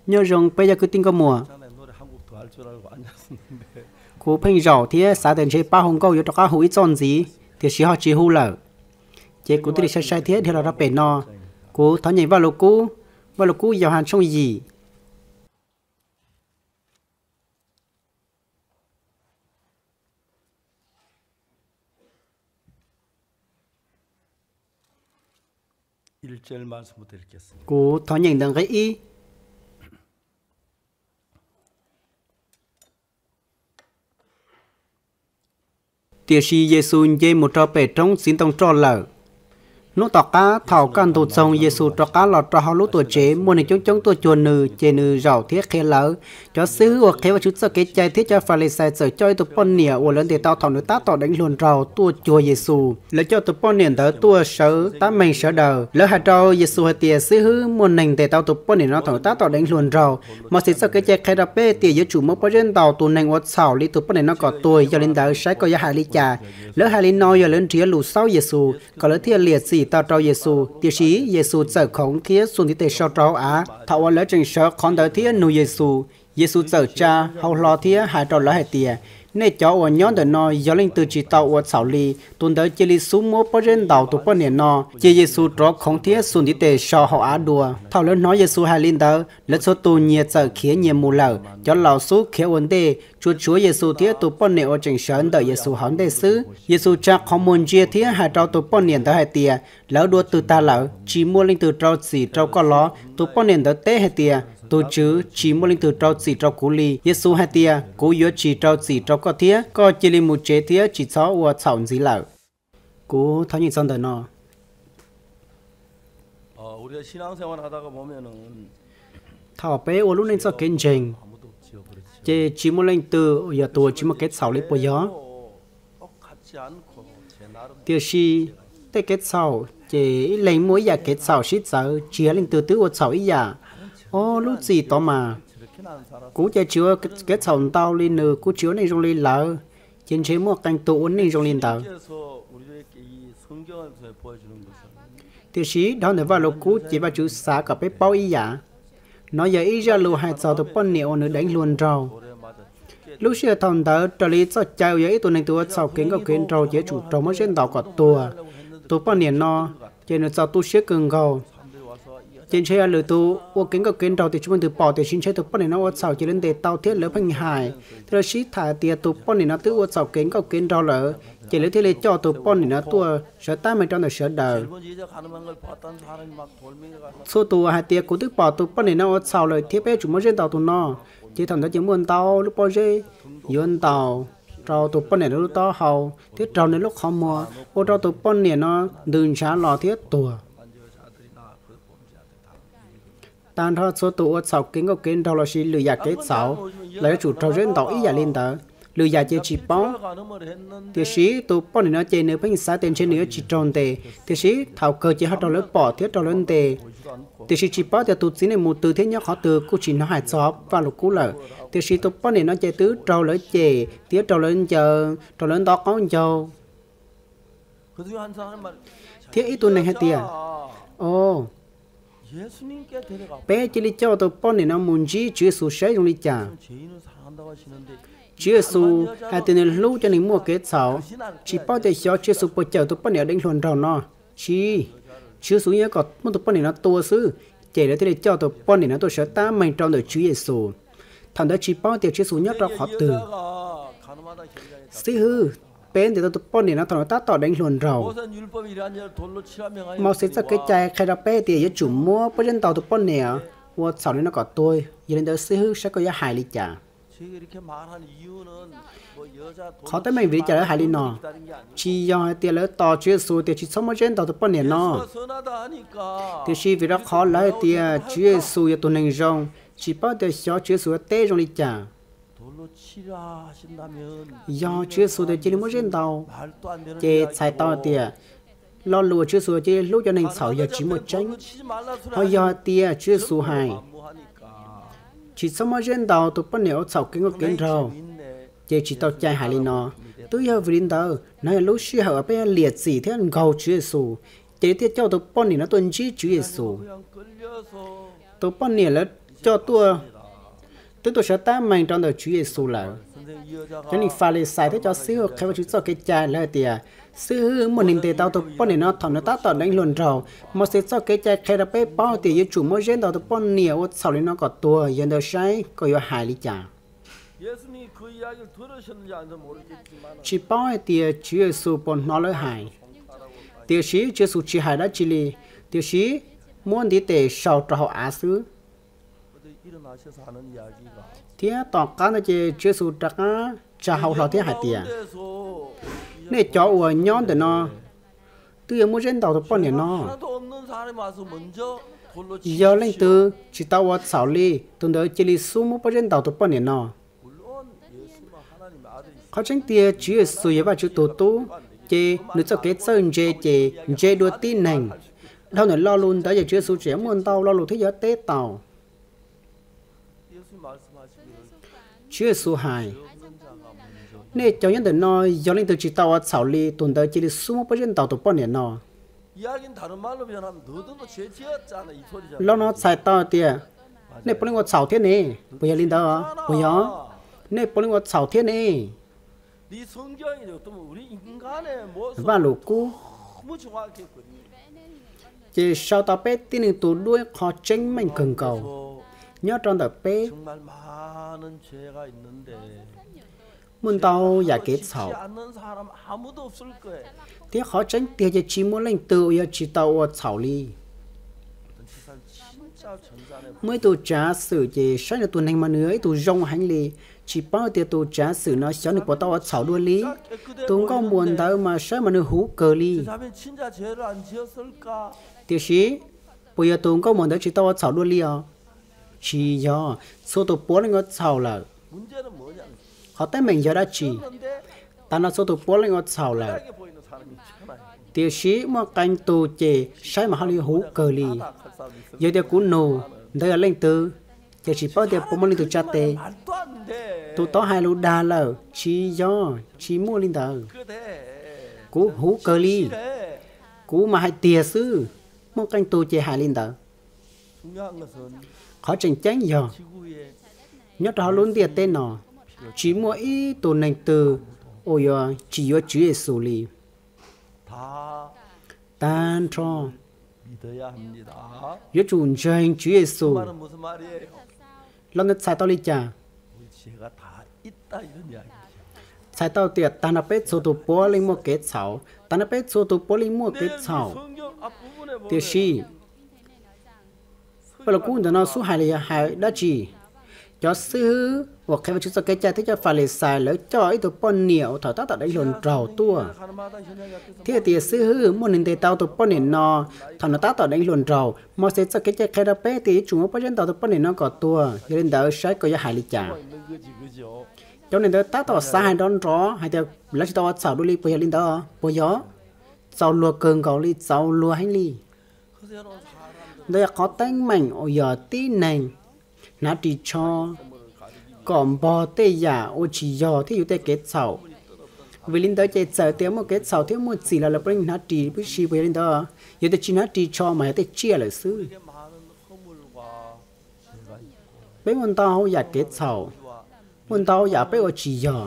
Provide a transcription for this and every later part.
Nyob zoo peb cov kwv tij nkauj muam. Kuv pheej zaum thiab xav tias ntshe pab hu nkauj yuav rov qab hu ib txoj ntxiv, tiam sis ho tsis hu lawm. Ces kuv thiaj li sai sai thiab dhia los rau pem no. Kuv thov nyeem Vaj Lug Kub, Vaj Lug Kub Yauhas tshooj yim. Kuv thov nyeem ntawm nqe ib. Tiam sis Yexus nce mus rau pem roob txiv ntoo roj lawm. Hnub tom qab thaum kaj ntug txoog, Yexus rov qab los rau hauv lub tuam tsev, muaj neeg coob coob tuaj cuag nws, ces nws zaum thiab qhia lawv. Cov xib hwb uas qhia Vajtswv txoj kev cai thiab cov Falixais txawm coj ib tug poj niam uas lawv ntes tau thaum nws tab tom deev hluas nraug tuaj cuag Yexus. Lawv coj tus poj niam ntawd tuaj sawv tab meeg sawv daws. Lawv hais rau Yexus hais tias, Xib hwb, muaj neeg ntes tau tus poj niam no thaum nws tab tom deev hluas nraug. Mauxes txoj kev cai qhia rau peb tias yuav tsum muab pob zeb ntaus tus neeg ua txhaum li tus poj niam no kom tuag, yog li ntawd saib koj yuav hais li cas? Lawv hais li no yog lawv nrhiav lus xaub Yexus, kom lawv thiaj liam txim tau rau Yexus. Tiam sis Yexus txawm khoov thiab xuas ntiv tes so rau hauv av. Thaum uas lawv tseem sawv qhov ntawd thiab nug Yexus, Yexus txawm tsa hau hlo thiab hais rau lawv hais tias, Nej cov uas nyob ntawm no, yog leej twg tsis tau ua txhaum li, tus ntawd cia li xub muab pob zeb ntaus tus poj niam no. Ces Yexus rov khoov thiab xuas ntiv tes so hauv av dua. Thaum lawv hnov Yexus hais li ntawd, lawv txhua tus nyias txawm khiav nyias mus lawm, cov laus xub khiav ua ntej, tsuas tshuav Yexus thiab tus poj niam uas tseem sawv ntawm Yexus hauv ntej xwb. Yexus tsa qhov muag ntsia thiab hais rau tus poj niam ntawd hais tias, Lawv dua twg tag lawm? Tsis muaj leej twg rau txim rau koj los? Tus poj niam ntawd teb hais tias, Tus Tswv, tsis muaj leej twg rau txim rau kuv li. Yexus hais tias, Kuv yuav tsis rau txim rau koj thiab. Koj cia li mus tsev thiab tsis txhob ua txhaum ntxiv lawm. Kuv thov nyeem txog ntawm no. Thaum peb ua lub neej txoj kev ntseeg, ces tsis muaj leej twg yog tus uas tsis muaj kev txhaum li puas yog? Tiam sis tej kev txhaum ces ib leeg muaj ib yam kev txhaum sib txawv, tsis yog leej twg twb ua txhaum ib yam. Ob lub txim tod mas, kuv ces tsis ua kev txhaum ntau li nws, kuv tsis ua neej zoo li lawv, ces ntshe muaj qee tus ua neej zoo li ntawd. Tiam sis dhau ntawm Vaj Lug Kub ces Vajtswv xav kom peb paub ib yam. Nov yog ib zaj lus hais txog tus poj niam uas nws deev hluas nraug. Lub sij hawm thaum ntawd raws li txoj cai uas yog ib tug neeg twg ua txhaum kev nkauj kev nraug ces yuav tsum raug muab zeb ntaus kom tuag. Tus poj niam no ces nws txaus tu siab kawg nkaus. Ces ntshe yog lwm tus ua kev nkauj kev nraug tiam sis tsis muaj leej twg pom, tiam sis ntshe tus poj niam no ua txhaum ces lawv ntes tau thiab lawv pheej hais thiab lawv sib tham tias tus poj niam no twb ua txhaum kev nkauj kev nraug lawm, ces lawv thiaj li coj tus poj niam no tuaj sawv tab meeg rau ntawm sawv daws. Txhua tus hais tias kuv twb pom tus poj niam no ua txhaum lawm thiab peb yuav tsum muab zeb ntaus tus no. Ces thaum ntawd ces muaj ntau lub pob zeb yuav ntaus rau tus poj niam lub taub hau thiab raug nws lub qhov muag, ua rau tus poj niam no ntws ntshav los thiab tuag. Tag nrho txhua tus ua txhaum kev nkauj kev nraug lossis lwm yam kev txhaum los yuav tsum raug zeb ntaus ib yam li ntawd, lwm yam ces tsis paub. Tiam sis tus poj niam no ces nws pheej xav tias ntshe nws yuav tsis raug ntes, tiam sis thaum kawg ces ho raug lawv pom thiab raug lawv ntes. Tiam sis tsis paub tias tus txiv neej mus twg thiab nyob qhov twg kuj tsis hnov hais txog Vaj Lug Kub lawm. Tiam sis tus poj niam no ces twb raug lawv cem thiab raug lawv ncaws, raug lawv nto qaub ncaug. Thiab ib tug neeg hais tias, O, peb cia li coj tus poj niam no mus ntsib Tswv Yexus saib zoo li cas. Tswv Yexus hais tias nws hlub cov neeg muaj kev txhaum. Tsis paub tias xyov Tswv Yexus puas cawm tus poj niam deev hluas nraug no. Tsis, Tswv Yexus yeej kom muab tus poj niam no tua xwb. Ces lawv thiaj li coj tus poj niam no tuaj sawv tab meeg rau ntawm Tswv Yexus. Thaum ntawd tsis paub tias Tswv Yexus nyob rau qhov twg. Xib hwb, peb ntes tau tus poj niam no thaum nws tab tom deev hluas nraug. Mauxes txoj kev cai qhia rau peb tias yuav tsum muab pob zeb ntaus tus poj niam ua txhaum li no kom tuag, yog li ntawd xib hwb, saib koj yuav hais li cas? Qhov teeb meem vim li cas lawv hais li no, tsis yog hais tias lawv tos Tswv Yexus tias tsis txhob muab zeb ntaus tus poj niam no, tiam sis vim rau qhov lawv hais tias Tswv Yexus yog tus neeg zoo, tsis paub tias xyov Tswv Yexus yuav teb zoo li cas. Yog Tswv Yexus tias cia li muab zeb ntaus, ces txhais tau tias lo lus Tswv Yexus cia li hlub cov neeg txhaum yog tsis muaj tseeb. Ho yog hais tias Tswv Yexus hais tsis txhob muab zeb ntaus tus poj niam ua txhaum kev nkauj kev nraug, ces tsis tau cai hais li no. Twb yog vim li ntawd, no yog lub sij hawm uas peb yuav liam txim thiab nkaug Tswv Yexus, Ces thiaj coj tus poj niam no tuaj ntsib Tswv Yexus. Tus poj niam lawv coj tuaj, twb tuaj sawv tab meeg rau ntawm Tswv Yexus lawm. Cov niag Falixais thiab cov xib hwb qhia Vajtswv txoj kev cai lawv hais tias, xib hwb, muaj neeg ntes tau tus poj niam no thaum nws tab tom deev hluas nraug. Mauxes txoj kev cai qhia rau peb paub tias yuav tsum muab zeb ntaus tus poj niam uas txhaum li no kom tuag. Yog li ntawd saib koj yuav hais li cas? Tsis paub hais tias Tswv Yexus puas hnov lawv hais, tiam sis Tswv Yexus tsis hais dab tsi li, tiam sis muab ntiv tes sau rau hauv av xwb. Thiab tom qab ntawd ces Tswv Yexus rov qab tsa hau hlo thiab hais tias, nej cov uas nyob ntawm no twb yuav muab zeb ntaus tus poj niam no. Yog leej twg tsis tau ua txhaum li, tus ntawd cia li xub muab pob zeb ntaus tus poj niam no. Qhov tseeb tiag Tswv Yexus yog Vajtswv tus Tub, ces nws txoj kev txawj ntse ces ntse dua tib neeg. Dhau ntawm lo lus ntawd ces Tswv Yexus tseem muaj ntau lo lus thiab yuav teb tau. Tswv Yexus hais, nej cov nyob ntawm no, yog leej twg tsis tau ua txhaum li, tus ntawd cia li xub muab pob zeb ntaus tus poj niam no. Lo no txhais tau tias, nej puav leej ua txhaum thiab ne. Puas yog li ntawd? Puas yog? Nej puav leej ua txhaum thiab ne. Vajluskub ces sau tau peb tib neeg tus duab ib qho tseeb meej kawg nkaus. Nyob rau ntawm peb muaj ntau yam kev txhaum, thiab qhov tseeb tiag ces tsis muaj leej twg uas yog tsis tau ua txhaum li. Muaj ib tug tsav xwm ces saib nws tus neeg mas nws yog ib tug zoo heev li, tsis paub tias tus tsav xwm no xyov nws puas tau ua txhaum dua li. Tus nkauj muam ntawd mas saib mas nws huv kawg li. Tiam sis puas yog tus nkauj muam ntawd tsis tau ua txhaum dua li os? Tsis yog, txhua tus puav leej ua txhaum lawm. Qhov teeb meem yog dab tsi? Tag nrho txhua tus puav leej ua txhaum lawm, tiam sis muaj qee tus ces saib mas ho li huv kawg li. Yog tias kuv nug ntawd yog leej twg, ces tsis paub tias puas muaj leej twg tsa tes. Tus tod hais lus dag lawm, tsis yog, tsis muaj li ntawd. Kuv huv kawg li, kuv mas hais tiag xwb, muaj qee tus ces hais li ntawd. Qhov tseem ceeb yog, nyob rau hauv lub ntiaj teb no, tsis muaj ib tug neeg twg uas yuav tsis yuav Tswv Yexus li. Tag nrho yuav tsum ntseeg Tswv Yexus. Lo ntawd txhais tau li cas? Txhais tau tias tag nrho peb txhua tus puav leej muaj kev txhaum, tag nrho peb txhua tus puav leej muaj kev txhaum. Tiam sis Vaj Lug Kub ntawm no xub hais li yog hais dab tsi? Cov xib hwb uas qhia Vajtswv txoj kev cai thiab cov Falixais lawv coj ib tug poj niam uas thaum tab tom deev hluas nraug tuaj, thiab tias, xib hwb, muaj neeg ntes tau tus poj niam no thaum nws tab tom deev hluas nraug. Mauxes txoj kev cai qhia rau peb tias yuav tsum muab pob zeb ntaus tus poj niam no kom tuag. Yog li ntawd saib koj yuav hais li cas? Cov neeg ntawd tab tom xav hais nrov nrov hais tias lawv tsis tau ua txhaum dua li, puas yog li ntawd? Puas yog? Txaus luag kawg nkaus li, txaus luag heev li. Ntawd yog qhov teeb meem uas yog tib neeg hnav ris tsho kom npog tej yam uas tsis yog thiab yus tej kev txhaum. Vim li ntawd ces txawm tias muaj kev txhaum thiab muaj txim los lawv puav leej hnav ris pwb si, puas yog li ntawd? Yog tias tsis hnav ris tsho mas yog tej tsiaj lawm xwb. Peb muaj ntau yam kev txhaum, muaj ntau yam peb ua tsis yog,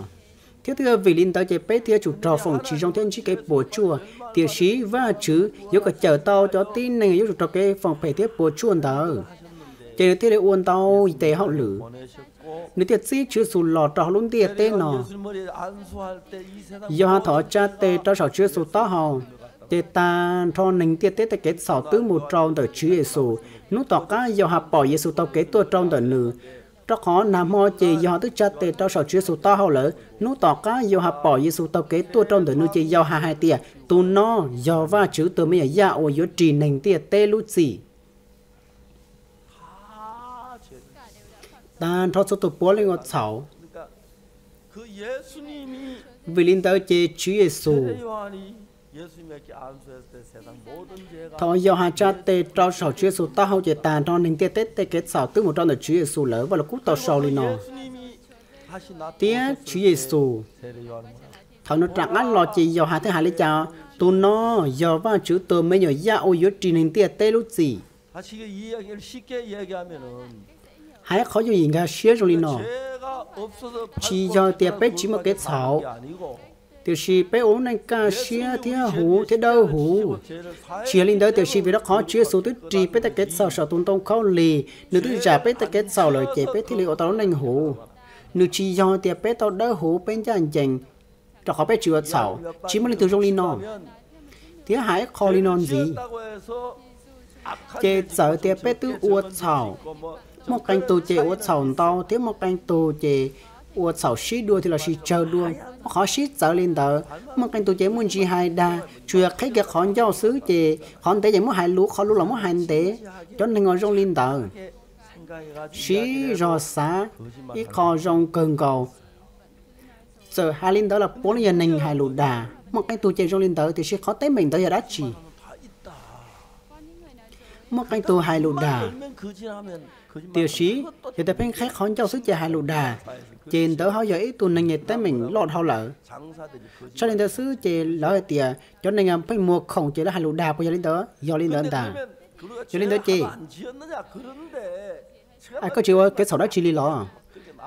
thiab twb yog vim li ntawd ces peb thiaj yuav tsum raug foom tsis zoo thiab ntsib kev puas tsuaj. Tiam sis Vajtswv yuav kom cawm tau cov tib neeg yuav tsum raug kev foom phem thiab puas tsuaj ntawd, ces nws thiaj li ua ntau tes hauj lwm. Nws thiaj txib Tswv Yexus los rau hauv lub ntiaj teb no. Yauhas thaum tsa tes rau saum Tswv Yexus taub hau, ces tag nrho neeg ntiaj teb tej kev txhaum twb mus rau ntawm Tswv Yexus. Hnub tom qab Yauhas pom Yexus taug kev tuaj rau ntawm nws, rau qhov nag hmo ces Yauhas twb tsa tes rau saum Tswv Yexus taub hau lawm. Hnub tom qab Yauhas pom Yexus taug kev tuaj rau ntawm nws ces Yauhas hais tias, tus no yog Vajtswv tus me nyuam yaj uas yuav ris neeg ntiaj teb lub txim. Tag nrho txhua tus puav leej ua txhaum. Vim li ntawd ces Tswv Yexus, thaum Yauhas tsa tes rau saum Tswv Yexus taub hau ces tag nrho neeg ntiaj teb tej kev txhaum twb mus rau ntawm Tswv Yexus lawm. Vaj Lug Kub tau sau li no. Thiab Tswv Yexus, thaum nws rov qab los ces Yauhas thiaj hais li cas? Tus no yog Vajtswv tus me nyuam yaj uas yuav ris neeg ntiaj teb lub txim. Hais qhov yooj yim nkag siab zoo li no: Tsis yog tias peb tsis muaj kev txhaum, tiam sis peb ua lub neej kaj siab thiab huv thiab dawb huv. Tsis yog li ntawd, tiam sis vim rau qhov Tswv Yexus twb ris peb tej kev txhaum saum tus ntoo khaub lig, nws twb zam peb tej kev txhaum lawm ces peb thiaj li ua tau lub neej huv. Nws tsis yog tias peb tau dawb huv peb ncaj ncees, rau qhov peb tsis ua txhaum. Tsis muaj leej twg zoo li no. Thiab hais ib qho li no ntxiv, ces txawm tias peb twb ua txhaum, muaj qee tus ces ua txhaum ntau thiab muaj qee tus ces ua txhaum sib dua thiab los sis tsawg dua, muaj qhov sib txawv li ntawd. Muaj qee tus ces muaj ntsis hais dag, tsuas yog qhib kiag qhov ncauj xwb ces qhov ntev ces muab hais luv, qhov luv los muab hais ntev. Cov neeg uas zoo li ntawd, siv zog xav ib qho zoo kawg nkaus. Txawm hais li ntawd los puav leej yog neeg hais lus dag. Muaj qee tus ces zoo li ntawd, tiam sis qhov teeb meem ntawd yog dab tsi? Muaj qee tus hais lus dag, tiam sis yog tias pheej qhib qhov ncauj xwb ces hais lus dag, ces ntawd ho yog ib tug neeg teeb meem loj dhau lawm. Tshaj li ntawd xwb ces lawv hais tias cov neeg pheej muag khoom ces lawv hais lus dag, puas yog li ntawd? Yog li ntawd ntag. Yog li ntawd ces koj tsis ua kev txhaum dab tsi li los?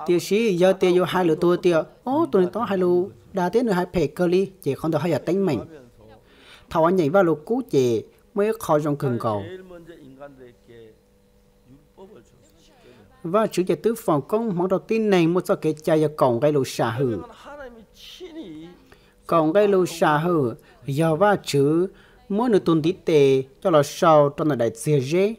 Tiam sis yog tias yus hais lwm tus tias, o, tus neeg tod hais lus dag thiab nws hais phem kawg li, ces qhov ntawd ho yog teeb meem. Thaum uas nyeem Vajluskub ces muaj ib qho zoo kawg nkaus. Vajtswv ces twb foom koob hmoov rau tib neeg muaj txoj kev cai yog kaum nqe lus sam hwm. Kaum nqe lus sam hwm yog Vajtswv muab nws tus ntiv tes coj los sau rau ntawm daim txiag zeb.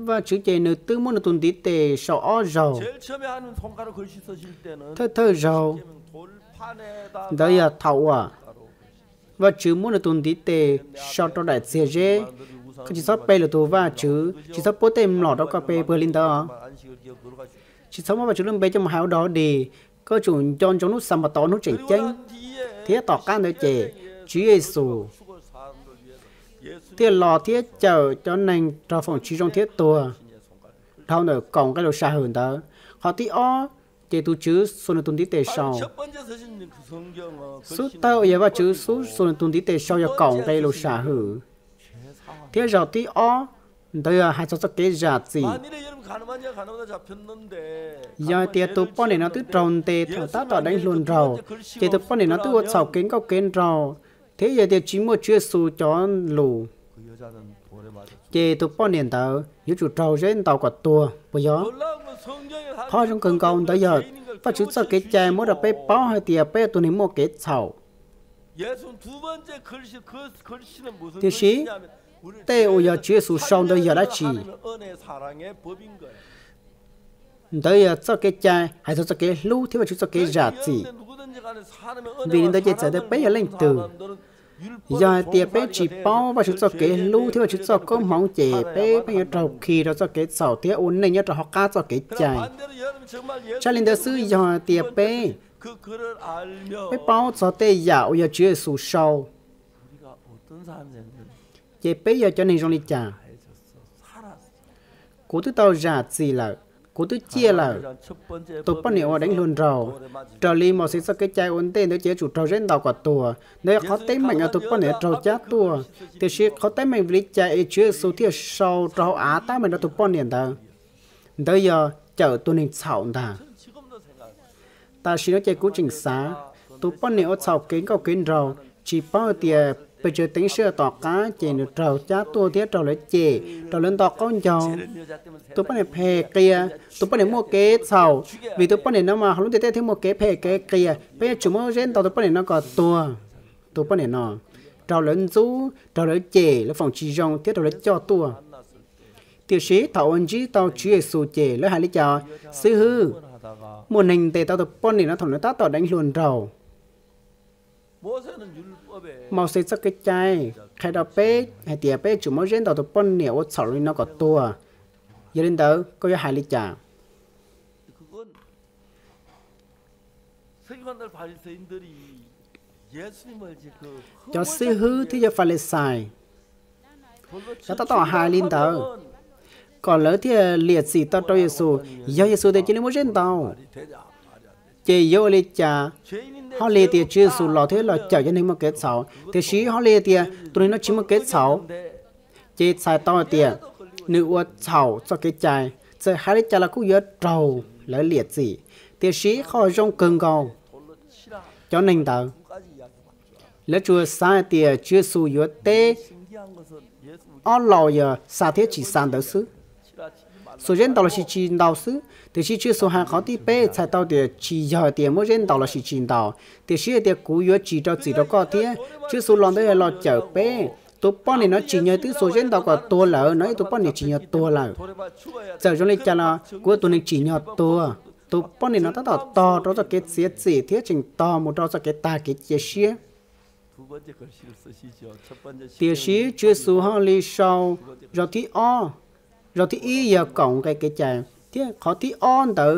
Vajtswv ces nws twb muab nws tus ntiv tes sau ob zaug. Thawj thawj zaug, ntawd yog thaum uas Vajtswv muab nws tus ntiv tes sau rau daim txiag zeb. Koj tsis txhob pe lwm tus vaj tswv, tsis txhob pub tej mlom rau koj pe, puas yog li ntawd? Tsis txhob muab Vajtswv lub npe coj mus hais ua dog dig. Koj tsum nco ntsoov hnub Xanpataus ua hnub tseem ceeb. Thiab tom qab ntawd ces Tswv Yexus thiaj los thiab cawm cov neeg raug foom tsis zoo thiab tuag dhau ntawm kaum nqe lus sam hwm ntawd. Qhov thib ob, ces tus Tswv xuas nws tus ntiv tes sau. Xub thawj uas yog Vajtswv xub xuas nws tus ntiv tes sau yog kaum nqe lus sam hwm, thiab zaum thib ob, ntawd yog hais txog txoj kev zam txim. Yog hais tias tus poj niam no twb raug ntes thaum tab tom deev hluas nraug, ces tus poj niam no twb ua txhaum kev nkauj kev nraug, thiab yog tias tsis muaj Tswv Yexus cov lus, ces tus poj niam ntawd yuav tsum raug zeb ntaus kom tuag, puas yog? Qhov zoo kawg nkaus ntawd yog Vajtswv txoj kev cai muab rau peb paub hais tias peb yog tus neeg muaj kev txhaum. Tiam sis tej uas yog Tswv Yexus sau ntawd yog dab tsi? Ntawd yog txoj kev cai hais txog txoj kev hlub thiab Vajtswv txoj kev zam txim. Vim li ntawd ces txawm tias peb yog leej twg, yog hais tias peb tsis paub Vajtswv txoj kev hlub thiab Vajtswv txoj koob hmoov, ces peb pheej yuav raug khi rau txoj kev txhaum thiab ua neej nyob rau hauv qab txoj kev cai. Tshaj li ntawd xwb, yog hais tias peb, peb paub txog tej yam uas yog Tswv Yexus sau, ces peb yog cov neeg zoo li cas? Kuv twb tau zam txim lawm, kuv twb ciaj lawm. Tus poj niam uas deev hluas nraug, raws li Mauxes txoj kev cai ua ntej ntawd ces yuav tsum raug zeb ntaus kom tuag, ntawd yog qhov teeb meem uas tus poj niam raug cab tuaj. Tiam sis qhov teeb meem vim li cas es Tswv Yexus thiaj sau rau hauv av tab meeg rau tus poj niam ntawd? Ntawd yog cawm tus neeg txhaum ntag. Tam sim no ces kuv tseem xav, tus poj niam ua txhaum kev nkauj kev nraug, tsis paub hais tias pes tsawg teev sij hawm tom qab ces nws raug cab tuaj thiab raug lawv cem, raug lawv nto qaub ncaug. Tus poj niam phem qias, tus poj niam muaj kev txhaum, vim tus poj niam no mas hauv lub ntiaj teb thiaj muaj kev phem kev qias, peb yuav tsum muab zeb ntaus tus poj niam no kom tuag. Tus poj niam no raug lawv ntxub, raug lawv cem, lawv foom tsis zoo thiab raug lawv coj tuaj. Tiam sis thaum uas ntsib tau Tswv Yexus ces lawv hais li cas? Xib hwb, muaj neeg ntes tau tus poj niam no thaum nws tab tom deev hluas nraug. Mauxes txoj kev cai qhia rau peb hais tias peb yuav tsum muab zeb ntaus tus poj niam ua txhaum li no kom tuag. Yog li ntawd koj yuav hais li cas? Cov xib hwb thiab cov Falixais, lawv tab tom hais li ntawd kom lawv thiaj liam txim tau rau Yexus. Yog Yexus tias cia li muab zeb ntaus, ces yuav ua li cas? Ho li tias Tswv Yexus los thiab los cawm cov neeg muaj kev txhaum, tiam sis ho li tias tus neeg no tsis muaj kev txhaum, ces txhais tau hais tias nws ua txhaum txoj kev cai, txawm hais li cas los kuj yuav raug lawv liam txim. Tiam sis qhov zoo kawg nkaus, cov neeg ntawd, lawv tsuas xav hais tias Tswv Yexus yuav teb ob los yog xa thiab tsis xa ntawd xwb, xuas zeb ntaus los sis tsis ntaus xwb. Tiam sis Tswv Yexus hais qhov thib peb txhais tau tias tsis yog tias muab zeb ntaus los sis tsis ntaus, tiam sis hais tias kuv yuav tsis rau txim rau koj thiab. Tswv Yexus los ntawd yog los cawm peb. Tus poj niam no tsim nyog twb xuas zeb ntaus kom tuag lawm no, ib tug poj niam tsim nyog tuag lawm. Txawm zoo li cas los kuv tus neeg tsim nyog tuag. Tus poj niam no tab tom tog rau txoj kev txiav txim thiab tseem tog mus rau txoj kev tag kev cia siab. Tiam sis Tswv Yexus ho li sau zaum thib ob, zaum thib ib yog kaum nqe kev cai, thiab qhov thib ob ntawd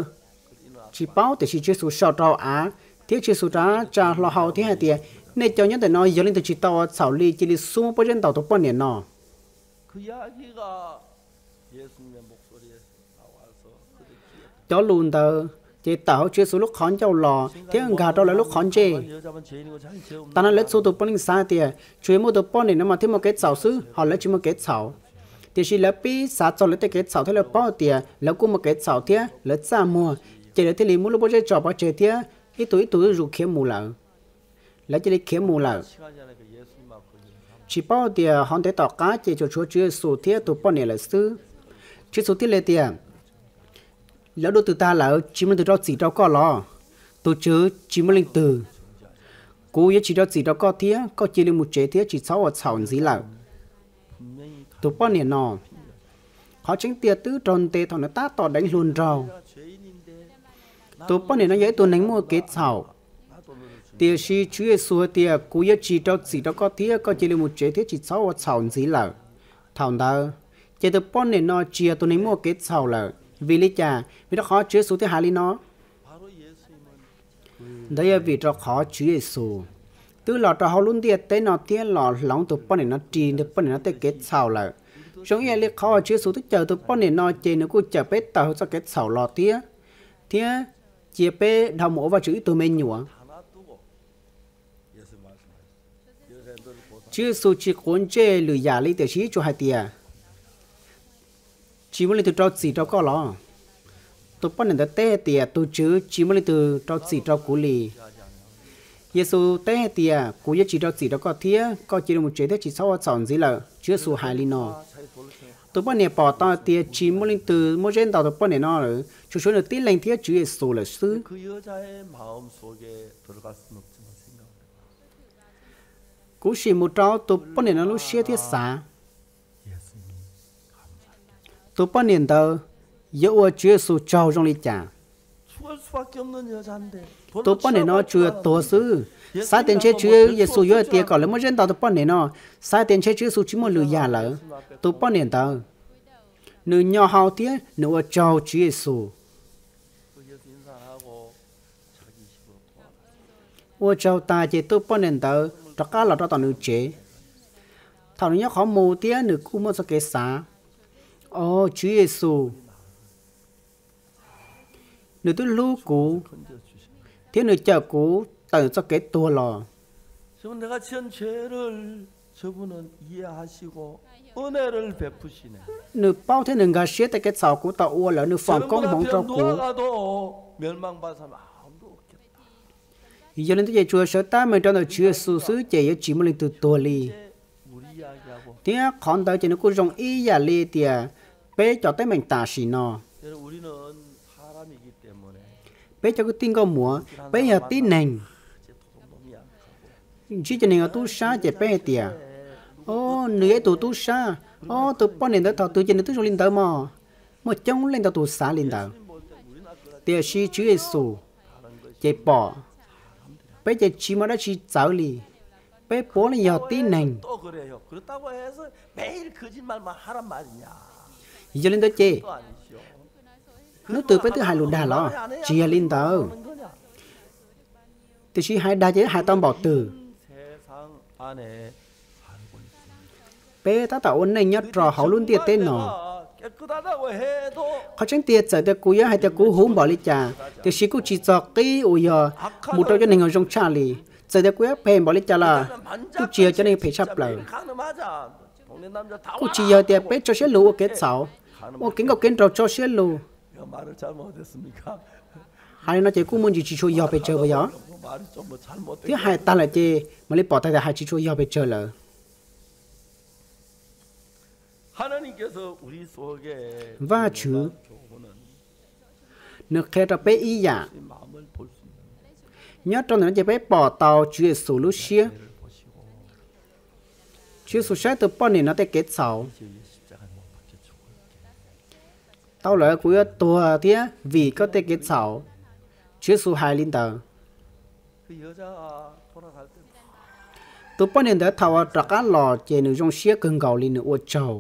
tsis paub, tiam sis Tswv Yexus sau rau av, thiab Tswv Yexus rov tsa hlo hau thiab hais tias, nej cov nyob ntawm no yog leej twg tsis tau ua txhaum li, cia li xub muab pob zeb ntaus tus poj niam no. Cov lus ntawd ces tawm hauv Tswv Yexus lub qhov ncauj los thiab nkag rau lawv lub qhov ntsej. Tam no lawv txhua tus puav leej xav tias tsuas yog muaj tus poj niam no mas thiaj muaj kev txhaum xwb, ho lawv tsis muaj kev txhaum. Tiam sis lawv pib xav txog lawv tej kev txhaum thiab lawv paub tias lawv kuj muaj kev txhaum thiab lawv txaj muag, ces lawv thiaj li muab lub pob zeb tso pov tseg thiab ib tug ib tug zuj khiav mus lawm. Lawv cia li khiav mus lawm. Tsis paub tias hov ntev tom qab ces tsuas tshuav Tswv Yexus thiab tus poj niam lawm xwb. Tswv Yexus thiaj li tias, lawv dua twg tag lawm, tsis muaj leej twg rau txim rau koj los? Tus Tswv, tsis muaj leej twg. Kuv yuav tsis rau txim rau koj thiab, koj cia li mus tsev thiab tsis txhob ua txhaum ntxiv lawm. Tus poj niam no, qhov tseeb tiag twb raug ntes thaum nws tab tom deev hluas nraug. Tus poj niam no yog ib tug neeg muaj kev txhaum, tiam sis Tswv Yexus hais tias, kuv yuav tsis rau txim rau koj thiab, koj cia li mus tsev thiab tsis txhob ua txhaum ntxiv lawm. Thaum ntawd, ces tus poj niam no tsis yog tus neeg muaj kev txhaum lawm. Vim li cas? Vim rau qhov Tswv Yexus thiaj hais li no. Ntawd yog vim rau qhov Tswv Yexus twb los rau hauv lub ntiaj teb no thiab los hloov tus poj niam no, ris tus poj niam no tej kev txhaum lawm. Zoo ib yam li qhov uas Tswv Yexus twb cawm tus poj niam no ces nws kuj cawm peb tawm hauv txoj kev txhaum los thiab, thiab cia peb dhau mus ua Vajtswv ib tug me nyuam. Tswv Yexus tsis quav ntsej lwm yam li, tiam sis tsuas hais tias, tsis muaj leej twg rau txim rau koj los? Tus poj niam ntawd teb hais tias, tus Tswv, tsis muaj leej twg rau txim rau kuv li. Yexus teb hais tias, kuv yuav tsis rau txim rau koj thiab, koj cia li mus tsev thiab tsis txhob ua txhaum ntxiv lawm. Tswv Yexus hais li no. Tus poj niam pom tau hais tias tsis muaj leej twg muab zeb ntaus tus poj niam no lawm, tsuas tshuav nws tib leeg thiab Tswv Yexus lawm xwb. Kuv sim mus rau tus poj niam no lub siab thiab xav, tus poj niam ntawd yuav ua Tswv Yexus tsaug zoo li cas. Tus poj niam no tsuas yog tuag xwb. Xav tias ntshe Tswv Yexus yuav hais tias kom lawv muab zeb ntaus tus poj niam no, xav tias ntshe Tswv Yexus tsis muaj lwm yam lawm. Tus poj niam ntawd, nws nyo hau thiab nws ua tsaug Tswv Yexus. Ua tsaug tas ces tus poj niam ntawd rov qab los rau tom nws tsev. Thaum nws nyob qhov mus thiab nws kuj muaj txoj kev xav, o, Tswv Yexus, nws twb hlub kuv thiab nws cawm kuv tawm txoj kev tuag los. Nws paub thiab nws nkag siab tej kev txhaum kuv tau ua lawm, nws foom koob hmoov rau kuv. Yog li ntawd ces tsuas sawv tab meeg rau ntawm Tswv Yexus xwb ces yuav tsis muaj leej twg tuag li. Thiab qhov ntawd ces nws kuj zoo ib yam li tias peb cov teeb meem tam sim no. Peb cov kwv tij nkauj muam, peb yog tib neeg. Ntsib cov neeg uas tub sab ces peb hais tias, o, nws yog ib tug tub sab, o, tus poj niam ntawd thaum twg ces nws twb zoo li ntawd mog. Muaj coob leej ntau tus xav li ntawd. Tiam sis Tswv Yexus ces pom peb ces tsis muaj dab tsi txawv li. Peb puav leej yog tib neeg. Yog li ntawd ces, hnub twg peb twb hais lus dag los? Tsis yog li ntawd. Tiam sis hais dag ces hais tau npaum twg? Peb tab tom ua neej nyob rau hauv lub ntiaj teb no. Qhov tseeb tiag, txawm tias kuv yuav hais tias kuv huv npaum li cas, tiam sis kuj tsis txog qib uas yog mus rau cov neeg uas zoo tshaj li. Txawm tias kuv yuav phem npaum li cas los kuj tsis yog cov neeg phem tshaj plaws. Kuj tsis yog tias peb tso siab lug ua kev txhaum, ua kev nkauj kev nraug tso siab lug. Hais li no ces kuj muaj ntsis tsis tshua yog pes tsawg puas yog? Thiab hais tag lawm ces mam li pom tag tias hais tsis tshua yog pes tsawg lawm. Vajtswv, nws qhia rau peb ib yam. Nyob rau ntawm no ces peb pom tau Tswv Yexus lub siab. Tswv Yexus saib tus poj niam no tej kev txhaum. Tau lawm, kuv yuav tuag thiab vim koj tej kev txhaum. Tswv Yexus hais li ntawd. Tus poj niam ntawd thaum uas rov qab los ces nws zoo siab kawg nkaus li, nws ua tsaug.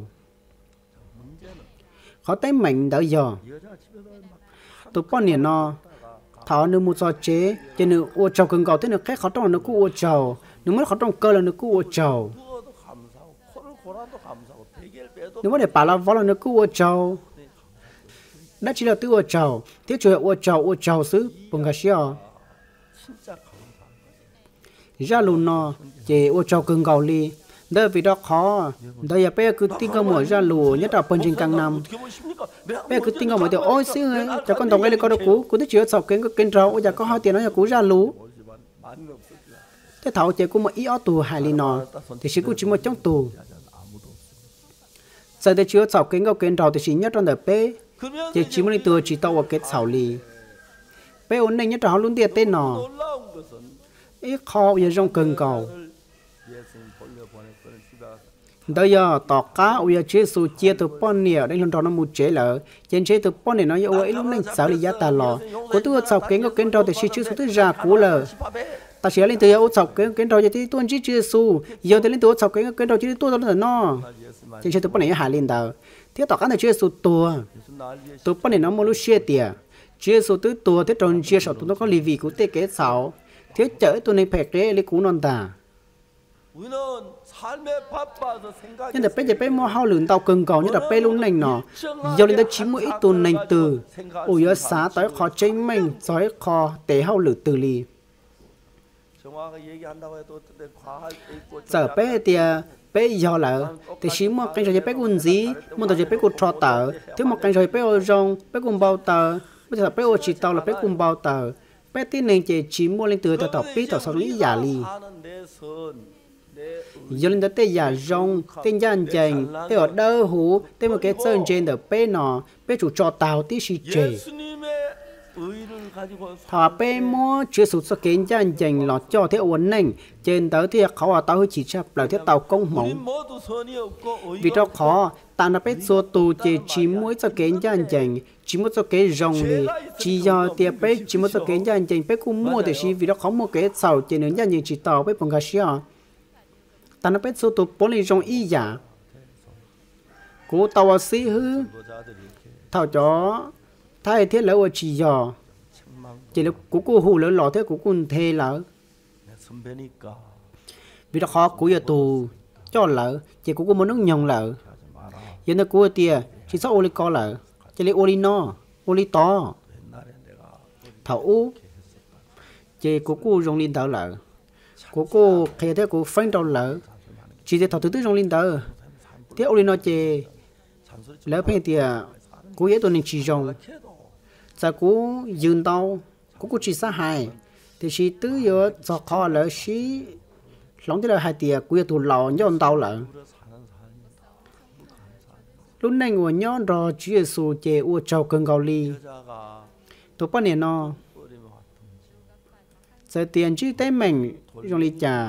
Qhov teeb meem ntawd yog tus poj niam no, thaum nws mus txog tsev ces nws ua tsaug kawg nkaus thiab nws qheb qhov rooj los nws kuj ua tsaug, nws muab qhov rooj kaw los nws kuj ua tsaug, nws muab daim pam los vov los nws kuj ua tsaug. Dab tsi los twb ua tsaug thiab tsuas yog ua tsaug ua tsaug xwb, puas nkag siab os? Zaj lus no ces ua tsaug kawg nkaus li. Ntawd vim rau qhov ntawd yog peb kwv tij nkauj muam zaj lus nyob rau pawg ntseeg Kas Nas. Peb kwv tij nkauj muam tias, Ov xib hwb, cas koj ntaus nqe li ko rau kuv? Kuv twb tsis ua txhaum kev nkauj kev nraug, ua cas koj hais tias no yog kuv zaj lus? Tej thaum ces kuj muaj ib ob tug hais li no, tiam sis kuj tsis muaj coob tug. Txawm tias tsis ua txhaum kev nkauj kev nraug tiam sis nyob rau ntawm peb ces tsis muaj leej twg tsis tau ua kev txhaum li. Peb ua neej nyob rau hauv lub ntiaj teb no, ib qho uas yog zoo kawg nkaus ntawd yog tom qab uas yog Tswv Yexus cia tus poj niam deev hluas nraug no mus tsev lawm ces ntshe tus poj niam no yuav ua ib lub neej txawv li yav tag los. Kuv twb ua txhaum kev nkauj kev nraug tiam sis Tswv Yexus twb zam kuv lawm. Tam sim no leej twg yog ua txhaum kev nkauj kev nraug ces thiaj tuaj ntsib Tswv Yexus, yog tias leej twg ua txhaum kev nkauj kev nraug ces thiaj tuaj tau rau ntawm no. Ces ntshe tus poj niam yuav hais li ntawd. Thiab tom qab ntawd Tswv Yexus tuag, tus poj niam no muaj lub siab tias Tswv Yexus twb tuag thiab raug ntsia saum tus ntoo khaub lig vim kuv tej kev txhaum thiab cawm ib tug neeg phem qias li kuv no ntag. Nyob ntawm peb ces peb muaj hauj lwm ntau kawg nkaus nyob rau peb lub neej no. Yog li ntawd tsis muaj ib tug neeg twg uas yuav xav tau ib qho tseeb meej txog ib qho tes hauj lwm twg li. Txawm peb hais tias peb yog lawm, tiam sis muaj qee zaug ces peb kuj ntxiv, muaj ntau zaug peb kuj rho tawm, thiab muaj qee zaug peb ua zoo peb kuj npau taws, muaj tej thaum peb ua tsis tau los peb kuj npau taws. Peb tib neeg ces tsis muaj leej twg tau thaum pib thaum xaus zoo ib yam li. Yog li ntawd tej yam zoo, tej ncaj ncees, tej uas dawb huv, tej muaj kev txawj ntse ntawm peb no, peb tsum tso tag huv tib si tseg. Thaum peb muab Tswv Yexus txoj kev ncaj ncees los coj thiab ua neej, ces ntawd thiaj yog qhov uas tau hwj chim tshaj plaws thiab tau koob hmoov. Vim rau qhov tas nrho peb txhua tus ces tsis muaj ib txoj kev ncaj ncees, tsis muaj txoj kev zoo li. Tsis yog tias peb tsis muaj txoj kev ncaj ncees, peb kuj muaj, tiam sis vim rau qhov muaj kev txhaum ces nws ncaj ncees tsis tau, peb puas nkag siab os? Tas nrho peb txhua tus puav leej zoo ib yam. Kuv tau ua xib hwb thaum cov Thaib thiab lawv ua tsis yog, ces kuv kuj hu lawv los thiab kuv kuj nthe lawv. Vim rau qhov kuv yog tus coj lawv ces kuv kuj muaj hnub nyoog lawm. Yog ntawd kuv tias tsis txhob ua li ko lawm, cia li ua li no, ua li tod. Thaum ub ces kuv kuj zoo li ntawd lawm. Kuv kuj qhia thiab kuv feeb rau lawv, tsis tias thaum twg twb zoo li ntawd. Thiab ua li no ces lawv pheej tias kuv yog ib tug neeg tsis zoo. Txawm kuv yws ntau, kuv kuj tsis xav hais, tiam sis twb yuav txog qhov lawv sib hloov thiab lawv hais tias kuv yog tus laus ncauj ntau lawm. Lub neej uas nyob nrog Tswv Yexus ces ua tsaug kawg nkaus li. Tus poj niam no txawm tias ntsib teeb meem zoo li cas,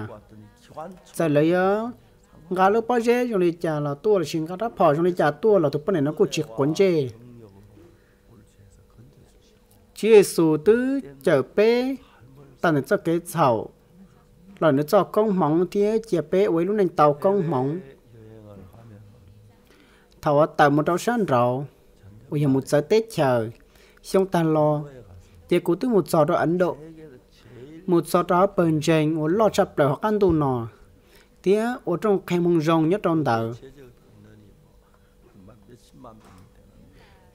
txawm lawv yuav nqa lub pob zeb zoo li cas los tuaj lossis nqa rab phom zoo li cas tuaj los tus poj niam no kuj tsis quav ntsej. Tswv Yexus twb cawm peb tawm ntawm txoj kev txhaum los nws txoj koob hmoov thiab cia peb ua ib lub neej tau koob hmoov. Thaum uas tawm mus rau sab nraud uas yog mus txawv teb chaws, xyoo tag los, ces kuv twb mus txog rau Ấn Độ, mus txog rau hauv pawg ntseeg uas loj tshaj plaws hauv qab ntuj no, thiab ua rooj qhia hmoo zoo nyob rau ntawd.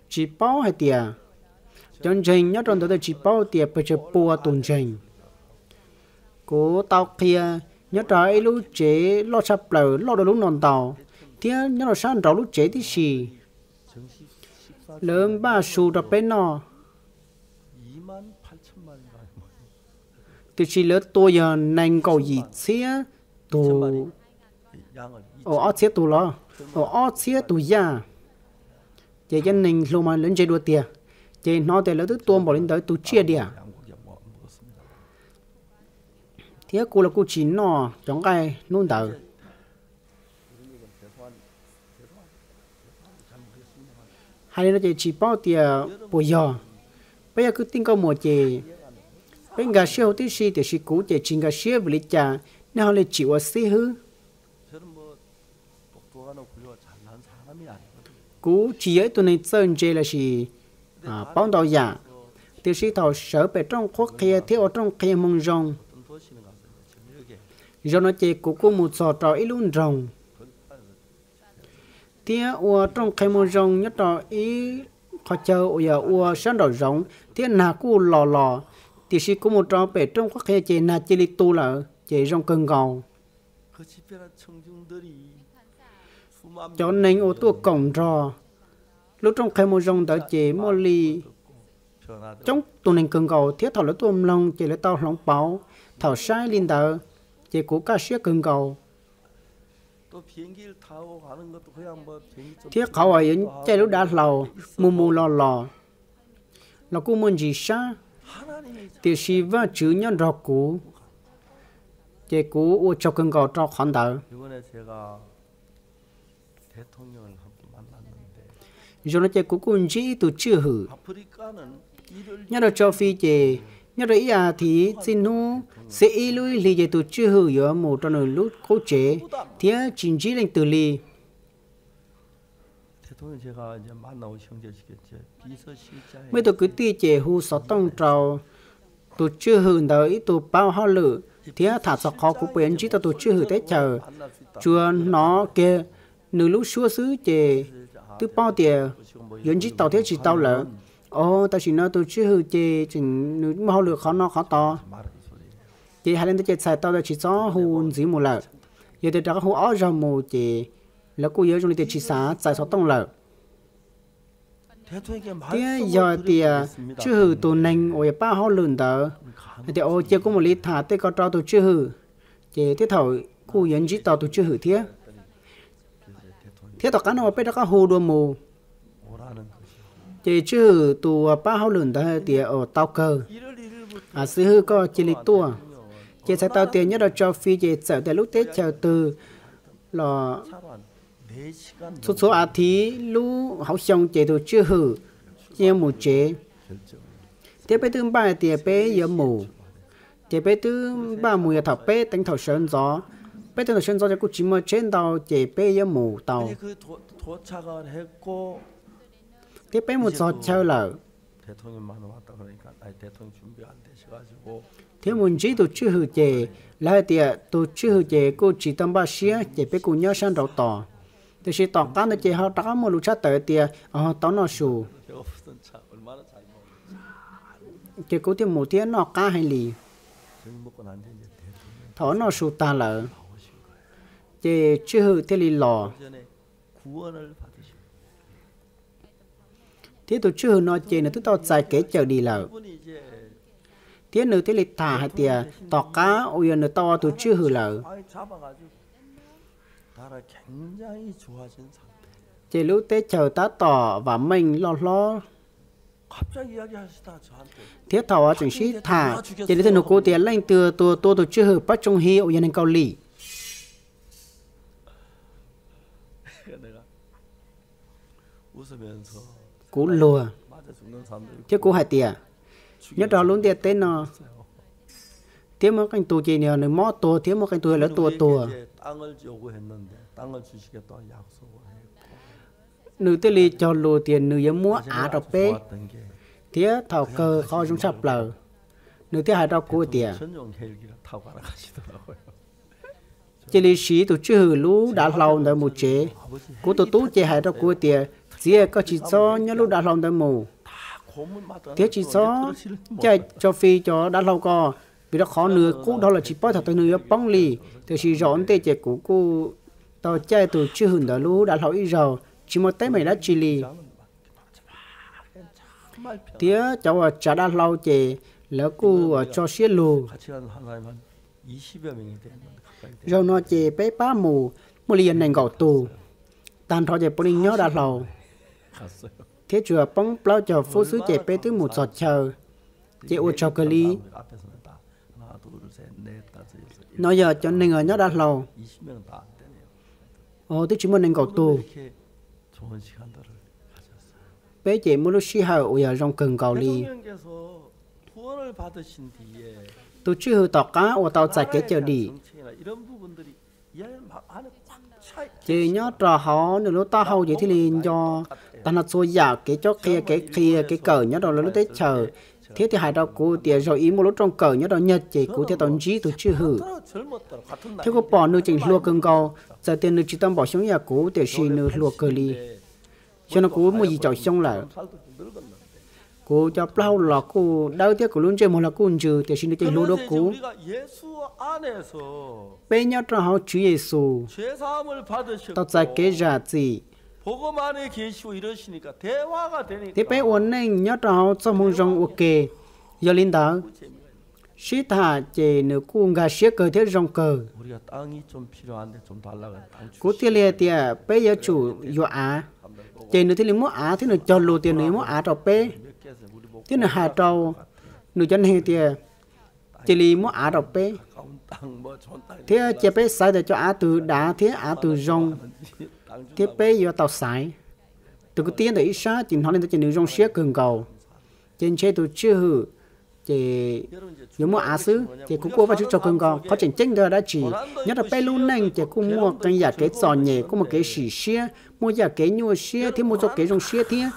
Tsis paub hais tias cov ntseeg nyob rau ntawd tsis paub tias pes tsawg pua tus ntseeg. Kuv tau qhia nyob rau ib lub tsev loj tshaj plaws, loj dua lub no ntau, thiab nyob rau sab nraud lub tsev tib si, lawv npaj su rau peb noj, tiam sis lawv tua yog nees nkaum yim txhiab tus, ob txhiab tus los, ob txhiab tus yaj. Ces cov neeg hluas mas lawv ntse dua tiag, ces hnov tias lawv twb tua npaum li ntawd tus tsiaj diam. Thiab kuv los kuj tsis noj cov nqaij hnub ntawd. Hais li no ces tsis paub tias puas yog. Peb yog kwv tij nkauj muam ces peb nkag siab huv tib si, tiam sis kuv ces tsis nkag siab vim li cas nej ho li tsim ua xib hwb. Kuv tsis yog ib tug neeg txawj ntse lossis paub ntau yam, tiam sis thaum sawv pem rooj qhuab qhia thiab ua rooj qhia hmoo zoo, zaum no ces kuv kuj mus txog rau ib lub nroog thiab ua rooj qhia hmoo zoo nyob rau ib qhov chaw uas yog ua sab nraum zoov thiab nag kuj los los, tiam sis kuv mus rau pem rooj qhuab qhia ces nag cia li tu lawm ces zoo kawg nkaus. Cov neeg uas tuaj koom nrog lub rooj qhia hmoo zoo ntawd ces muaj li coob tus neeg kawg nkaus thiab thaum lawv tuaj mloog ces lawv tau hloov pauv. Thaum saib li ntawd ces kuv kaj siab kawg nkaus. Thiab qhov uas yuav caij lub dav hlau mus mus los los los kuj muaj ntsis sab, tiam sis Vajtswv nyob nrog kuv, ces kuv ua tsaug kawg nkaus rau qhov ntawd. Zaum no ces kuv kuj ntsib ib tug tswj hwm nyob rau Tsau Fis ces nyob rau ib as thiv txij hnub xiab ib lub ib hlis ces tus tswj hwm yuav mus rau nws lub qub tsev thiab tsis ntsib leej twg li. Muaj ib tug kwv tij ces hu xov tooj rau tus tswj hwm ntawd ib tug pab hauj lwm thiab tham txog qhov kuv puas yuav ntsib tau tus tswj hwm teb chaws. Tsuas hnov kiag nws lub suab xwb ces twb paub tias yuav ntsib tau thiab tsis tau lawm. Os, tam sim no tus tswj hwm ces tseem nws muaj hauj lwm qhov no qhov tod. Ces hais li ntawd ces txhais tau tias tsis txhob hu ntxiv mus lawm. Yog tias rov qab hu ob zaug mus ces lawv kuj yuav zoo li tias tsis xav txais xov tooj lawm. Thiab yog tias tswj hwm tus neeg uas yog pab hauj lwm ntawd hais tias, Ua cia kuv mus li tham tej ko rau tus tswj hwm, ces tej thaum kuj yuav ntsib tau tus tswj hwm thiab. Thiab tom qab no uas peb rov qab hu dua mus, ces tswj hwm tus uas pab hauj lwm ntawd hais tias, Tau kawg, xib hwb koj cia li tuaj. Ces txhais tau tias nyob rau Tsau Fis ces txawm tias lub teb chaws twg los txhua txhua as thiv lub hauv xyoo ces tus tswj hwm cia mus tsev. Thiab peb twb npaj hais tias peb yuav mus, ces peb twb npaj mus yog thaum peb teev thaum sawv ntxov. Peb teev thaum sawv ntxov ces kuj tsis muaj tsheb ntau ces peb yuav mus tau. Thiab peb mus txog chaw lawm thiab mus ntsib tus tswj hwm ces lawv hais tias tus tswj hwm ces kuj tsis tau npaj siab ces peb kuj nyob sab nraud tos. Tiam sis tom qab ntawd ces ho rov qab muaj lus tshaj tawm tias, Tau noj su. Ces kuv thiaj mus thiab noj qab heev li. Thaum noj su tag lawm, ces tswj hwm thiaj li los. Thiab tus tswj hwm no ces nws twb tau txais kev cawm dim lawm. Thiab nws thiaj li tham hais tias tom qab uas yog nws tau ua tus tswj hwm lawm, ces lub teb chaws tab tom vam meej loj hlob. Thiab thaum uas tseem sib tham ces nws thiaj nug kuv tias, Leej twg tua tua tus tswj hwm Pab Tsoo Hi uas yog neeg Kaus Lim? Kuv luag, thiab kuv hais tias, Nyob rau lub ntiaj teb no, thiab muaj qee tus ces yog nws mob tuag, thiab muaj qee tus yog lawv tua tuag. Nws thiaj li cog lus tias nws yuav muab av rau peb, thiab thaum kawg qhov zoo tshaj plaws, nws thiaj hais rau kuv tias, Cia li siv tus tswj hwm lub dav hlau ntawd mus tsev. Kuv tus tub ces hais rau kuv tias, Txiv, koj tsis txhob nyob lub dav hlau ntawd mus, thiab tsis txhob caij tso fis cov dav hlau ko, vim rau qhov nws qub dhau lawm, tsis paub thaum twg nws yuav poob li. Tiam sis zaum ntej ces kuv kuj tau caij tus tswj hwm ntawd lub dav hlau ib zaug, tsis muaj teeb meem dab tsi li. Thiab cov uas tsav dav hlau ces lawv kuj tso siab lug. Zaum no ces peb pab mus muaj li yog nees nkaum tus, tag nrho ces puav leej nyob dav hlau, thiab tsuas poob plaub caug feeb xwb ces peb twb mus txog chaw, ces ua tsaug kawg li. No yog cov neeg uas nyob dav hlau, twb tsis muaj nees nkaum tus. Peb ces muaj lub sij hawm uas yog zoo kawg nkaus li. Tus tswj hwm tom qab uas tau txais kev cawm dim, ces nyob rau hauv nws lub taub hau ces thiaj li nco tag nrho txhua yam kev cob qhia, kev qhia, kev kawm nyob rau lawv lub teb chaws, thiab thiaj hais rau kuv tias zaum ib muaj lub rooj kawm nyob rau Nyaj ces kuv thiaj tau ntsib tus tswj hwm. Thiab kuv pom nws tseem hluas kawg nkaus, txawm tias nws tsis tau npaum xyoo ib yam kuv tiam sis nws hluas kawg li. Xyoo no kuv muaj yim caum xyoo lawm. Kuv cov plaub hau los kuj dawb thiab kuv lub ntsej muag los kuj ntsws, tiam sis nws ces hluas dua kuv. Peb nyob rau hauv Tswv Yexus tau txais kev zam txim, thiab peb ua neej nyob rau hauv txoj moo zoo ua ke. Yog li ntawd, sib tham ces nws kuj nkag siab kawg thiab zoo kawg. Kuv thiaj li hais tias peb yuav tsum yuav av, ces nws thiaj li muab av thiab nws cog lus tias nws yuav muab av rau peb. Thiab nws hais rau nws cov neeg tias cia li muab av rau peb, thiab cia peb xaiv tias cov av twg dav thiab av twg zoo, thiab peb yuav tau xaiv. Tus kwv tij ntawm ib sab ces hnov li ntawd ces nws zoo siab kawg nkaus. Ces ntshe tus tswj hwm ces yuav muab av xwb, ces kuv kuj ua Vajtswv tsaug kawg nkaus. Qhov tseem ceeb ntawd dab tsi? Nyob rau peb lub neej ces kuj muaj qee yam kev txom nyem, kuj muaj kev sim siab, muaj yam kev nyuaj siab thiab muaj txoj kev zoo siab thiab.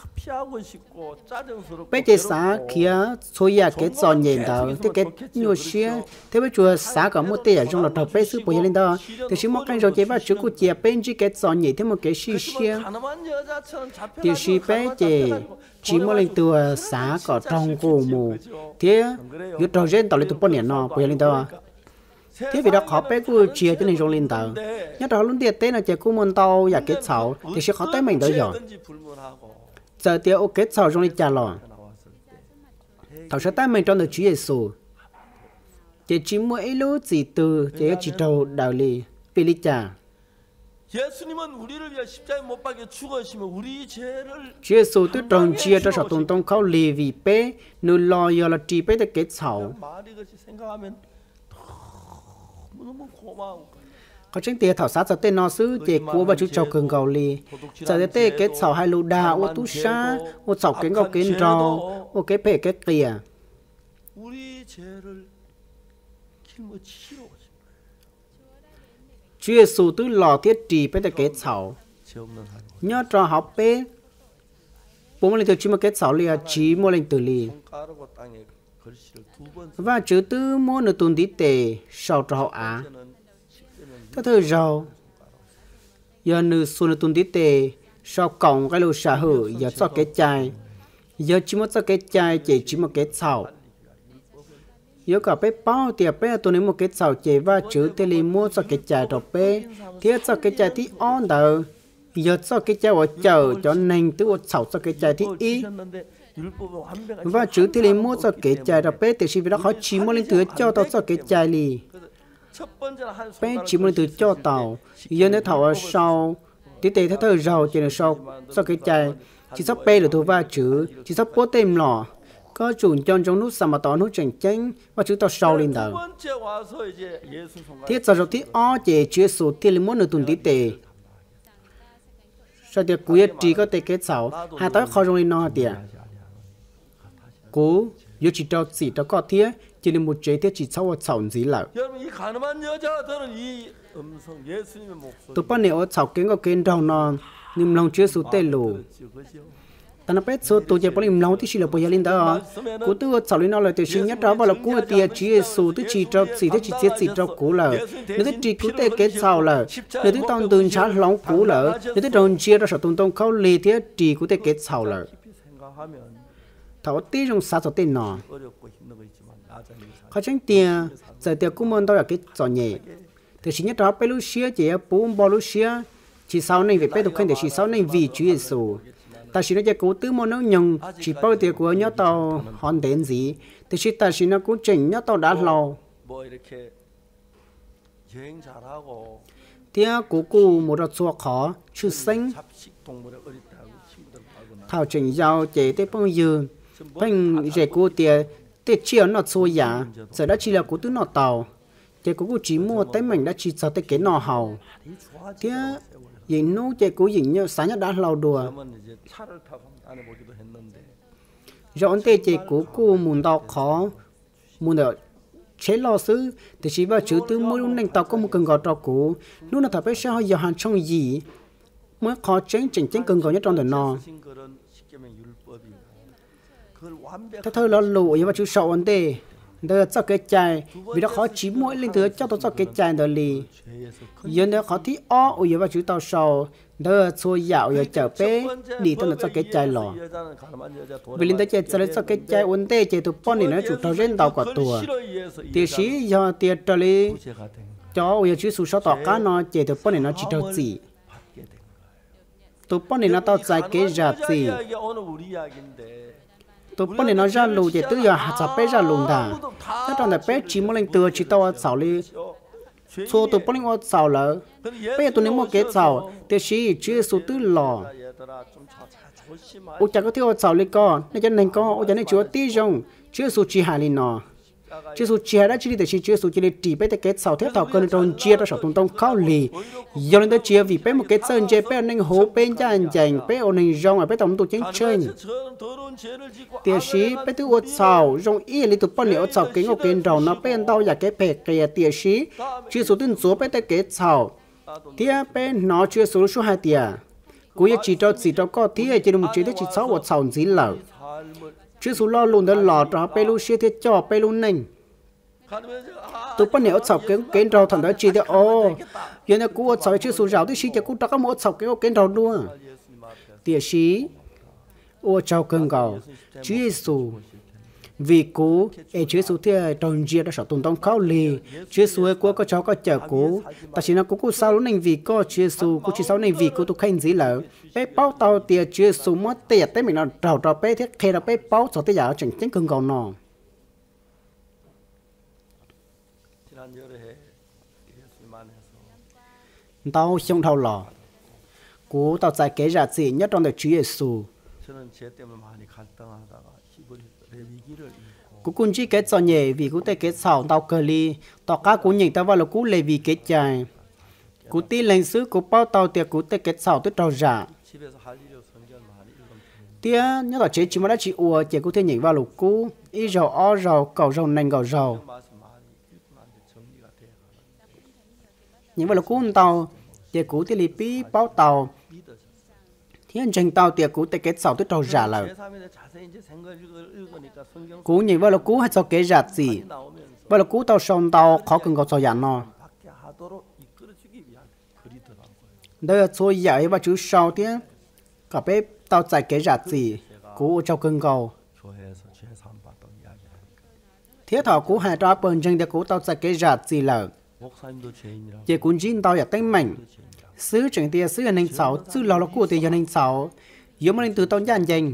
Peb ces xav khiav txhua yam kev txom nyem ntawd thiab kev nyuaj siab, thiab peb tsuas xav kom muaj tej yam zoo los raug peb xwb, puas yog li ntawd? Tiam sis muaj qee zaus ces Vajtswv kuj cia peb ntsib kev txom nyem thiab muaj kev sim siab. Tiam sis peb ces tsis muaj leej twg xav kom raug nqus mus thiab yuav raug zeb ntaus li tus poj niam no, puas yog li ntawd? Thiab vim rau qhov peb kuj tsis yog cov neeg zoo li ntawd. Nyob rau hauv lub ntiaj teb no ces kuj muaj ntau yam kev txhaum, tiam sis qhov teeb meem ntawd yog, txawm tias ua kev txhaum zoo li cas los, thaum sawv tab meeg rau ntawm Tswv Yexus, ces tsis muaj ib lub txim twg ces yuav tsis raug daws li. Vim li cas? Tswv Yexus twb raug ntsia rau saum tus ntoo khaub lig vim peb, nws los yog los ris peb tej kev txhaum. Qhov tseeb tiag thaum xav txog tej no xwb ces kuv ua Vajtswv tsaug kawg nkaus li. Txawm tias tej kev txhaum hais lus dag, ua tub sab, ua txhaum kev nkauj kev nraug, ua kev phem kev qias, Tswv Yexus twb los thiab ris peb tej kev txhaum. Nyob rau hauv peb, puas muaj leej twg tsis muaj kev txhaum li? Tsis muaj leej twg li. Vajtswv twb muab nws tus ntiv tes sau rau hauv av. Thawj thawj zaug, yog nws xuas nws tus ntiv tes sau kaum nqe lus sam hwm yog txoj kev cai. Yog tsis muaj txoj kev cai ces tsis muaj kev txhaum. Yuav kom peb paub tias peb yog tus neeg muaj kev txhaum ces Vajtswv thiaj li muab txoj kev cai rau peb. Thiab txoj kev cai thib ob ntawd yog txoj kev cai uas cawm cov neeg twb ua txhaum txoj kev cai thib ib. Vajtswv thiaj li muab txoj kev cai rau peb, tiam sis vim rau qhov tsis muaj leej twg yuav coj tau txoj kev cai li, peb tsis muaj leej twg coj tau. Yog ntawd thaum uas sau ntiv tes thawj thawj zaug ces nws sau txoj kev cai: Tsis txhob pe lwm tus vaj tswv, tsis txhob puab tej mlom, koj yuav tsum nco ntsoov hnub xa ma tau hnub tseem ceeb, Vajtswv tau sau li ntawd. Thiab txog zaum thib ob ces Tswv Yexus thiaj li muab nws tus ntiv tes sau tias, Kuv yuav ris koj tej kev txhaum. Hais tau ib qho zoo li no hais tias, Kuv yuav tsis rau txim rau koj thiab, cia li mus tsev thiab tsis txhob ua txhaum ntxiv lawm. Tus poj niam uas txhaum kev nkauj kev nraug no, nws mloog Tswv Yexus tej lus. Tam no peb txhua tus ces puav leej mloog tib si lawm, puas yog li ntawd? Kuv twb ua txhaum li no lawm, tiam sis nyob rau Vaj Lug Kub hais tias Tswv Yexus twb tsis rau txim thiab tsis txiav txim rau kuv lawm. Nws twb ris kuv tej kev txhaum lawm, nws twb tau ntws ntshav hloov kuv lawm, nws twb raug ntsia rau saum tus ntoo khaub lig thiab ris kuv tej kev txhaum lawm. Thaum ua tib zoo xav txog tej no, qhov tseeb tiag, txawm tias kuj muaj ntau yam kev txom nyem, tiam sis nyob rau peb lub siab ces yuav puv npo lub siab, tsis xav ua neej vim peb tus kheej, tiam sis xav ua neej vim Tswv Yexus. Tam sim no ces kuv twb muaj hnub nyoog, tsis paub tias kuv yuav nyob tau hov ntev ntxiv, tiam sis tam sim no kuv tseem nyob tau dav hlau thiab kuv kuj mus rau txhua qhov tshwj xeeb. Thaum tseem yau ces tej phooj ywg pheej zes kuv tias tej tsiaj noj txhua yam, txawm dab tsi los kuv twb noj tau, ces kuv kuj tsis muaj teeb meem dab tsi txog tej kev noj haus, thiab yeej hnub ces kuv yeej xav nyob dav hlau dua. Zaum ua ntej ces kuv kuj mus ntau qhov, mus ntawm tsheb loj xwb, tiam sis Vajtswv twb muab lub neej tau koob hmoov kawg nkaus rau kuv. Hnub no thaum peb saib hauv Yauhas tshooj yim, muaj ib qho tseeb tseem ceeb kawg nkaus nyob rau ntawm no. Thawj thawj lo lus uas yog Vajtswv sau ua ntej, ntawd yog txoj kev cai, vim rau qhov tsis muaj ib leej twg yuav coj tau txoj kev cai ntawd li. Yog ntawd qhov thib ob uas yog Vajtswv tau sau, ntawd yog txhua yam uas yuav cawm peb dim tau ntawm txoj kev cai los. Vim li ntawd ces txawm li txoj kev cai ua ntej ces tus poj niam no yuav tsum raug zeb ntaus kom tuag, tiam sis yog tias raws li cov uas yog Tswv Yexus sau tom qab no ces tus poj niam no tsis raug txim. Tus poj niam no tau txais kev zam txim. Tus poj niam no zaj lus ces twb yog hais txog peb zaj lus ntag. Nyob rau ntawm peb tsis muaj leej twg tsis tau ua txhaum li. Txhua tus puav leej ua txhaum lawm. Peb yog tus neeg muaj kev txhaum, tiam sis Tswv Yexus twb los. Ua cas koj thiaj ua txhaum li ko? Nej cov neeg ko, ua cas nej tsis ua tib zoo? Tswv Yexus tsis hais li no. Tswv Yexus tsis hais dab tsi li, tiam sis Tswv Yexus cia li ris peb tej kev txhaum thiab thaum kawg nws raug ntsia rau saum tus ntoo khaub lig. Yog li ntawd tsis yog vim peb muaj kev txawj ntse, peb ua neej huv, peb ncaj ncees, peb ua neeg zoo es peb tau muaj ntuj ceeb tsheej. Tiam sis peb twb ua txhaum zoo ib yam li tus poj niam ua txhaum kev nkauj kev nraug no, peb ua ntau yam kev phem qias, tiam sis Tswv Yexus twb ntxuav peb tej kev txhaum, thiab peb hnov Tswv Yexus lub suab hais tias, kuv yuav tsis rau txim rau koj thiab, cia li mus tsev thiab tsis txhob ua txhaum ntxiv lawm. Tswv Yexus lo lus ntawd los rau hauv peb lub siab thiab coj peb lub neej. Tus poj niam ua txhaum kev nraug thaum ntawd tsis tias, o, yog ntawd kuv ua txhaum, Tswv Yexus zam tib si ces kuv rov qab mus ua txhaum kev nkauj kev nraug dua. Tiam sis ua tsaug kawg nkaus Tswv Yexus, vim kuv es Tswv Yexus thiaj raug ntsia rau saum tus ntoo khaub lig. Tswv Yexus, kuv ua koj tsaug koj cawm kuv, tam sim no kuv kuj xav lub neej vim koj Tswv Yexus, kuv tsis xav lub neej vim kuv tus kheej ntxiv lawm. Peb paub tau tias Tswv Yexus muab tej yam teeb meem no raug rau peb thiab qhia rau peb paub txog tej yam tseem ceeb kawg nkaus no. Ntau xyoo dhau los, kuv tau txais kev zam txim nyob rau ntawm Tswv Yexus. Kuv kuj ntsib kev txom nyem vim kuv tej kev txhaum ntau kawg li. Tom qab kuv nyeem tau Vaj Lug Kub Levis kev cai, kuv tib leeg xwb kuv paub tau tias kuv tej kev txhaum twb raug zam, thiab nyob tom tsev tsis muaj dab tsi ua ces kuv thiaj nyeem Vaj Lug Kub ib zaug ob zaug kaum zaug nees nkaum zaug. Nyeem Vaj Lug Kub ntau, ces kuv thiaj li pib paub tau thiab ntseeg tau tias kuv tej kev txhaum twb raug zam lawm. Kuv nyeem Vaj Lug Kub hais txog kev zam txim. Vaj Lug Kub tau sau ntau qhov kawg nkaus txog yam no. Ntawd yog txhua yam yog Vajtswv sau thiab kom peb tau txais kev zam txim. Kuv ua tsaug kawg nkaus. Thiab thaum kuv hais rau pawg ntseeg tias kuv tau txais kev zam txim lawm, ces kuv ntsib ntau yam teeb meem. Xwb tseem tias xwb yog neeg txhaum, txwj laug los kuj tias yog neeg txhaum, yuav muaj leej twg tau ncaj ncees.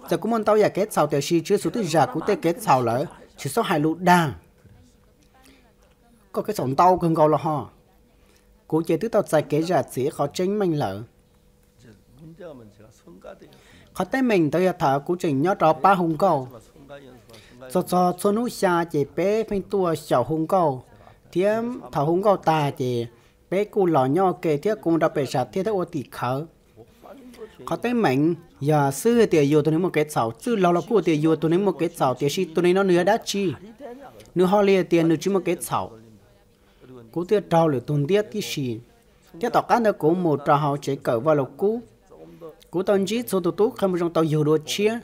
Txawm kuv muaj ntau yam kev txhaum tiam sis Tswv Yexus twb zam kuv tej kev txhaum lawm, tsis txhob hais lus dag. Koj kev txhaum ntau kawg nkaus los ho. Kuv ces twb tau txais kev zam txim qhov tseeb meej lawm. Qhov teeb meem ntawd yog thaum kuv tseem nyob rau pab hu nkauj. Txog txog txhua hnub xya ces peb pheej tuaj xyaum hu nkauj, thiab thaum hu nkauj tag ces peb kuj los nyob ua ke thiab kuv mus rau pem sam thiaj thiab ua tim khawv. Qhov teeb meem yog xwb tias yus tus neeg muaj kev txhaum, txwj laug los kuj tias yus tus neeg muaj kev txhaum, tiam sis tus neeg no nws yog dab tsi? Nws ho li tias nws tsis muaj kev txhaum. Kuv thiaj raug lwm tus ntiab tib si, thiab tom qab ntawd kuv mus rau hauv tsev kawm Vaj Lug Kub. Kuv tau ntsib txhua tus tub qhia moo zoo tau yug dua tshiab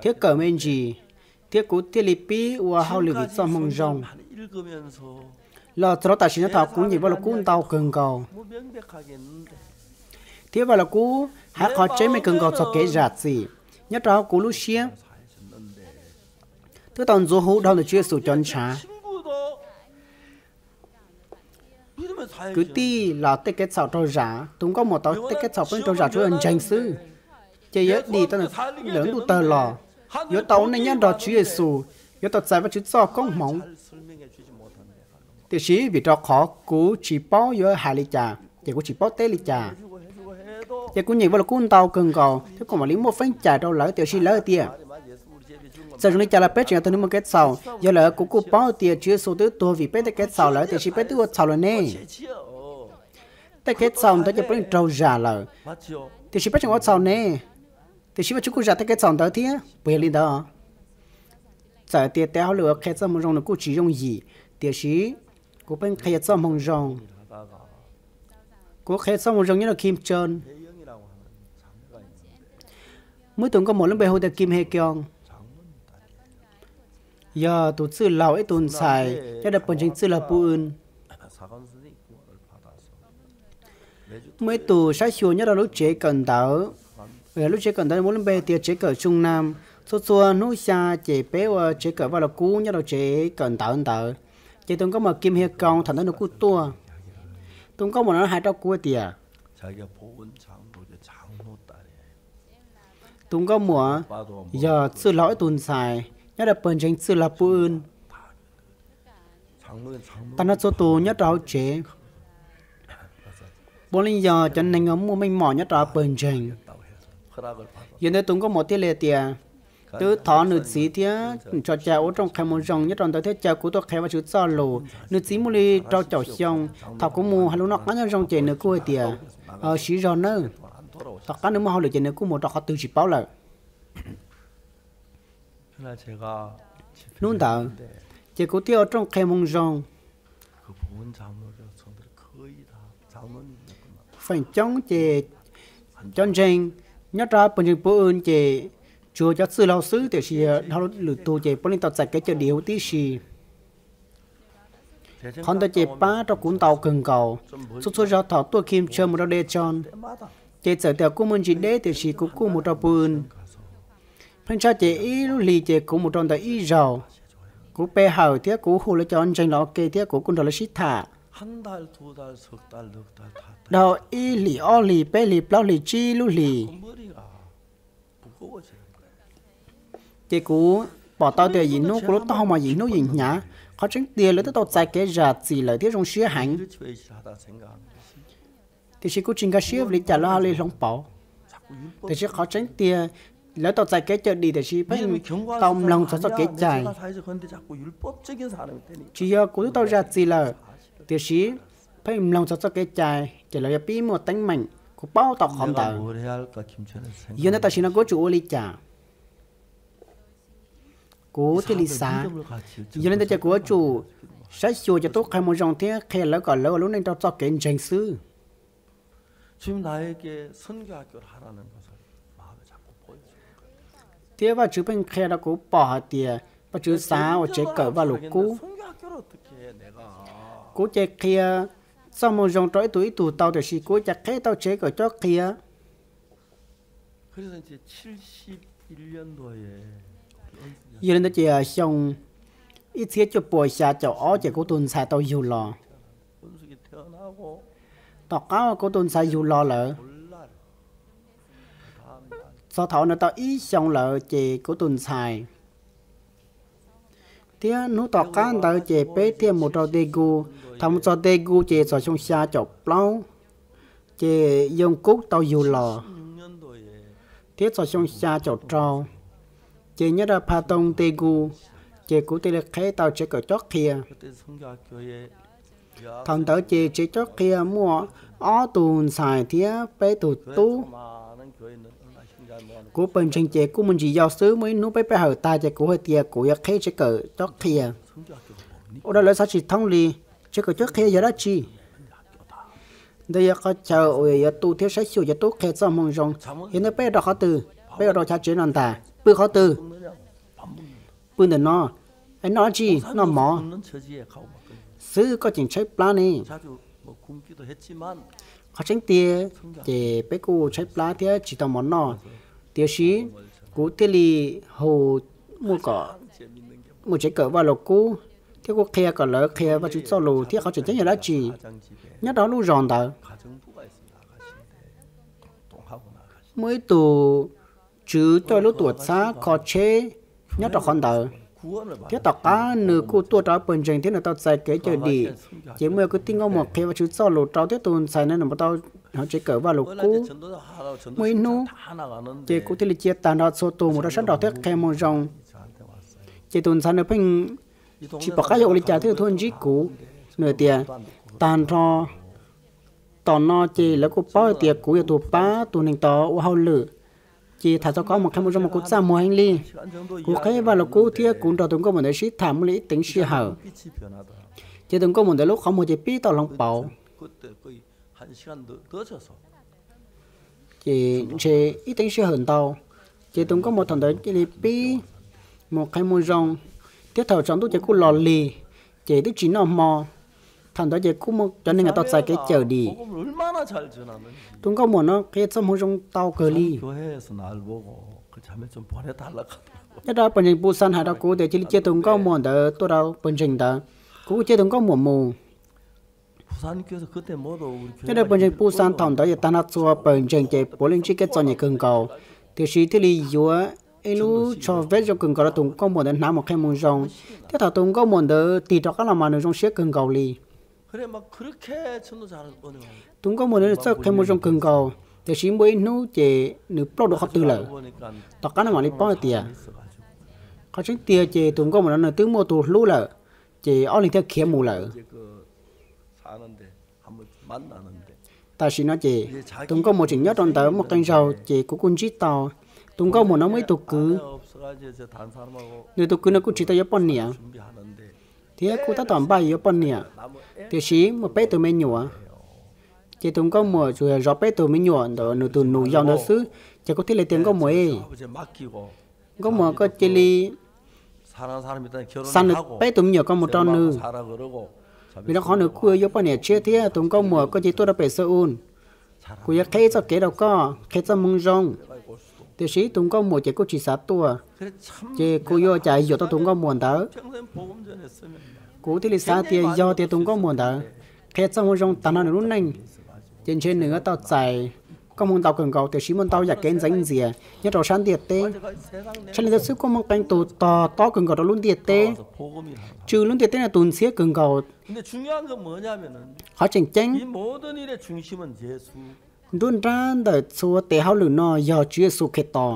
thiab kawm me ntsis, thiab kuv thiaj li pib ua hauj lwm vim txoj moo zoo. Los txog rau tam sim no, thaum kuv nyeem Vaj Lug Kub ntau kawg nkaus, thiab Vaj Lug Kub hais qhov tseeb meej kawg nkaus txog kev zam txim, nyob rau hauv kuv lub siab twb tau ntxuav hu dhau ntawm Tswv Yexus cov ntshav. Kwv tij los tej kev txhaum raug zam, tus nkauj muam tau tej kev txhaum pheej raug zam tsuas yog ntseeg xwb, ces yuav dim tau ntawm ntuj tawg los, yuav tau ua neej nyob nrog Tswv Yexus, yuav tau txais Vajtswv txoj koob hmoov. Tiam sis vim rau qhov kuv tsis paub yuav hais li cas ces kuv tsis paub teb li cas. Ces kuv nyeem Vaj Lug Kub ntau kawg nkaus thiab kuv mam li muaj feeb cai rau lawv, tiam sis lawv tias, txawm zoo li cas los peb tseem yog tus neeg muaj kev txhaum. Yog lawm, kuv kuj paub tias Tswv Yexus twb tuag vim peb tej kev txhaum lawm, tiam sis peb twb ua txhaum lawm ne. Tej kev txhaum ntawd ces puav leej raug zam lawm, tiam sis peb tseem ua txhaum ne. Tiam sis Vajtswv kuj zam tej kev txhaum ntawd thiab, puas yog li ntawd? Txawm tias tej hauj lwm uas qhia txoj moo zoo nws kuj tsis yooj yim, tiam sis kuv pheej qhia txoj moo zoo. Kuv qhia txoj moo zoo nyob rau Kim Chon. Muaj ib tug nkauj muam lub npe hu tias Kim Hye Kyung, yog tus txwj laug ib tug ntxhais nyob rau pawg ntseeg txwj laug Pu Un. Muaj ib tug saib xyuas nyob rau lub tsev kawm ntawv. Lub tsev kawm ntawv muaj lub npe tias tsev kawm Soo Nam. Txhua txhua hnub xya ces peb ua tsev kawm Vaj Lug Kub nyob rau tsev kawm ntawv ntawd. Ces tus nkauj muam Kim Hye Kyung thaum ntawd nws kuj tuaj. Tus nkauj muam no hais rau kuv tias, tus nkauj muam yog txwj laug ib tug ntxhais nyob rau pawg ntseeg txwj laug Pu Un. Tag nrho txhua tus nyob rau hauv tsev puav leej yog cov neeg uas muaj meej mom nyob rau pawg ntseeg. Yog ntawd tus nkauj muam thiaj li tias, twb thov nws txiv thiab tso cai ua rooj qhia moo zoo nyob rau ntawd thiab caw kuv tuaj qhia Vajtswv txoj lus. Nws txiv muaj li rau caum xyoo. Thaum kuv mus hais lus noj qab nyob zoo ces nws kuj hais tias, siv zog nawb. Tom qab nws muaj hauj lwm ces nws kuj mus rau qhov twg tsis paub lawm. Hnub ntawd ces kuv thiaj ua rooj qhia moo zoo. Feem coob ces cov ntseeg nyob rau pawg ntseeg Pu Un ces tsuas cov txwj laug xwb, tiam sis dhau lwm tus ces puav leej tau txais kev cawm dim huv tib si. Qhov ntawd ces pab rau kuv ntau kawg nkaus. Txhua txhua zaug thaum tuaj Kim Chon mus rau Daejeon, ces txawm tias kuj muaj ntsis deb tiam sis kuv kuj mus rau Pu Un. Pheej tshaj ces ib lub hlis ces kuv mus rau ntawd ib zaug. Kuv pe hawm thiab kuv hu lawv cov ntseeg los ua ke thiab kuv kuj nrog lawv sib tham. Dhau ib hlis, ob hlis, peb hlis, plaub hlis, tsib lub hlis, ces kuv pom tau tias yim hnub kuv lub taub hau mas yim hnub yim hnyav. Qhov tseeb tiag lawv twb tau txais kev zam txim lawm thiab zoo siab heev. Tiam sis kuv tsis nkag siab vim li cas lawv ho li hloov pauv. Tiam sis qhov tseeb tiag, lawv tau txais kev cawm dim tiam sis pheej tau mloog txog txoj kev cai. Tsis yog kuv twb tau zam txim lawm, tiam sis pheej mloog txog txoj kev cai ces lawv yuav pib muaj teeb meem. Kuv paub tau qhov ntawd. Yog ntawd tam sim no kuv yuav tsum ua li cas? Kuv thiaj li xav, yog li ntawd ces kuv yuav tsum saib xyuas cov tub qhia moo zoo thiab qhia lawv kom lawv ua lub neej rau txoj kev ntseeg xwb. Thiab Vajtswv pheej qhia rau kuv pom hais tias Vajtswv xav ua tsev kawm Vajluskub. Kuv ces qhia txoj moo zoo rau ib tug ib tug tau, tiam sis kuv cas qheb tau tsev kawm cob qhia? Yog li ntawd ces xyoo ib txhiab cuaj puas xya caum ob ces kuv tus ntxhais tau yug los. Tom qab uas kuv tus ntxhais yug los lawm, txog thaum nws tau ib xyoo lawm ces kuv tus ntxhais, thiab hnub tom qab ntawd ces peb thiaj mus rau Daegu. Thaum mus txog Daegu ces txog xyoo xya caum plaub, ces Yongkook tau yug los, thiab txog xyoo xya caum rau, ces nyob rau Phatong Daegu, ces kuv thiaj li qheb tau tsev kawm cob qhia. Thaum ntawd ces tsev cob qhia muaj ob tug ntxhais thiab peb tug tub. Kuv pawg ntseeg ces kuj muaj ntsis yau xwb, muaj ib hnub peb pe hawm tag ces kuv hais tias kuv yuav qheb tsev kawm cob qhia. Ua rau lawv xav tsis thoob li, tsev kawm cob qhia yog dab tsi? Ntawd yog qhov chaw uas yuav tu thiab saib xyuas cov tub qhia txoj moo zoo. Yog ntawd peb ua rau qhov twg? Peb ua rau chav tsev no ntag. Pw qhov twg? Pw ntawm no. Noj dab tsi? Noj mov xwb, koj tseem tshaib plab ne. Qhov tseeb tiag ces peb kuj tshaib plab thiab tsis tau mov noj, tiam sis kuv thiaj li hu kom muaj tsev kawm Vaj Lug Kub thiab kuv qhia kom lawv qhia Vajtswv txoj lus thiab qhov tseem ceeb yog dab tsi nyob rau lub zos ntawd. Muaj ib tug tswv coj lub tuam txhab kho tsheb nyob rau qhov ntawd, thiab tom qab nws kuj tuaj rau pawg ntseeg thiab nws tau txais kev cawm dim. Ces muaj kwv tij nkauj muam qhia Vajtswv txoj lus rau thiab tus ntxhais no nws mus tau hauv tsev kawm Vaj Lug Kub. Muaj ib hnub ces kuv thiaj li cia tag nrho txhua tus mus rau sab nraud thiab qhia moo zoo. Ces tus ntxhais nws pheej tsis pom qab yuav ua li cas thiaj li tuaj ntsib kuv. Nws tias, tag nrho tom no ces lawv kuj paub hais tias kuv yog tus pab tus neeg tod ua hauj lwm, ces tham txog koj mus qhia moo zoo mas kuv txaj muag heev li. Kuv qhib Vaj Lug Kub thiab kuv nrog tus nkauj muam ntawd sib tham muaj li ib teev sij hawm, ces tus nkauj muam ntawd lub qhov muag ces pib tau hloov pauv. Ces ntshe ib teev sij hawm ntau, ces tus nkauj muam thaum ntawd cia li pib mus qhia moo zoo, thiab thaum tsaus ntuj ces kuj los lig, ces twb tsis noj hmo. Thaum ntawd ces kuj muaj cov neeg tau txais kev cawm dim. Tus nkauj muam no qhia txoj moo zoo tau kawg li. Nyob rau pawg ntseeg Pusan hais rau kuv tias cia li cia tus nkauj muam ntawd tuaj rau pawg ntseeg ntawd. Kuv kuj cia tus nkauj muam mus. Nyob rau pawg ntseeg Pusan thaum ntawd yog tag nrho txhua pawg ntseeg ces puav leej ntsib kev txom nyem kawg nkaus, tiam sis thiaj li yuav ib lub tsho veb zoo kawg nkaus rau tus nkauj muam ntawd hnav mus qhia moo zoo, thiab thaum tus nkauj muam ntawd tig rov qab los mas nws zoo siab kawg nkaus li. Tus nkauj muam ntawd nws txawj qhia moo zoo kawg nkaus, tiam sis muaj ib hnub ces nws ploj dua qhov twg lawm. Tom qab no mam li paub hais tias qhov tseeb tiag ces tus nkauj muam no nws twb muaj tus hlub lawm, ces ob leeg thiaj khiav mus lawm. Tam sim no ces tus nkauj muam tseem nyob rau ntawd muaj qee zaug ces kuv kuj ntsib tau. Tus nkauj muam no muaj ib tug kwv, nws tus kwv no kuj tsis tau yuav poj niam, thiab kuj tab tom npaj yuav poj niam, tiam sis muaj peb tus me nyuam. Ces tus nkauj muam tsuas yog zov peb tus me nyuam ntawm nws tus nus yau ntawd xwb, ces kuv thiaj li tias nkauj muam, nkauj muam koj cia li xa nws peb tus me nyuam koj mus rau nws, vim rau qhov nws kuj yuav poj niam tshiab thiab. Tus nkauj muam koj cia li tuaj rau pem Xaus, kuv yuav qhib txoj kev rau koj qhia txoj moo zoo. Tiam sis tus nkauj muam ces kuj tsis xav tuaj, ces kuv yuav ua cas yuam tau tus nkauj muam ntawd. Kuv thiaj li xav tias yog tias tus nkauj muam ntawd qhia txoj moo zoo tag nrho nws lub neej, ces ntshe nws yuav tau txais koob hmoov ntau kawg nkaus, tiam sis muaj ntau yam kev ntxeev ntxias nyob rau sab ntiaj teb. Tshaj li ntawd xwb kuj muaj qee tus tog tob kawg nkaus rau lub ntiaj teb, tswj lub ntiaj teb no tus ntxhiab kawg nkaus. Qhov tseem ceeb, nruab nrab ntawm txhua tes hauj lwm no yog Tswv Yexus Khetos.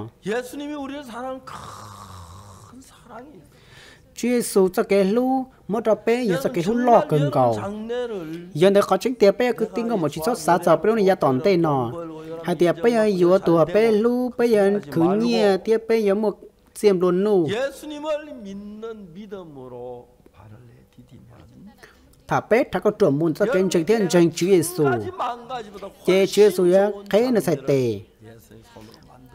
Tswv Yexus txoj kev hlub muab rau peb yog txoj kev hlub loj kawg nkaus. Yog ntawd qhov tseeb tiag peb yog kwv tij nkauj muam tsis txhob xav txog peb lub neej yav tom ntej no hais tias peb yuav yuav tus peb hlub, peb yuav khwv nyiaj thiab peb yuav muaj txiaj nplua nuj. Thaum peb rhais kauj ruam mus txoj kev ntseeg thiab ntseeg Tswv Yexus, ces Tswv Yexus yuav qheb nws txhais tes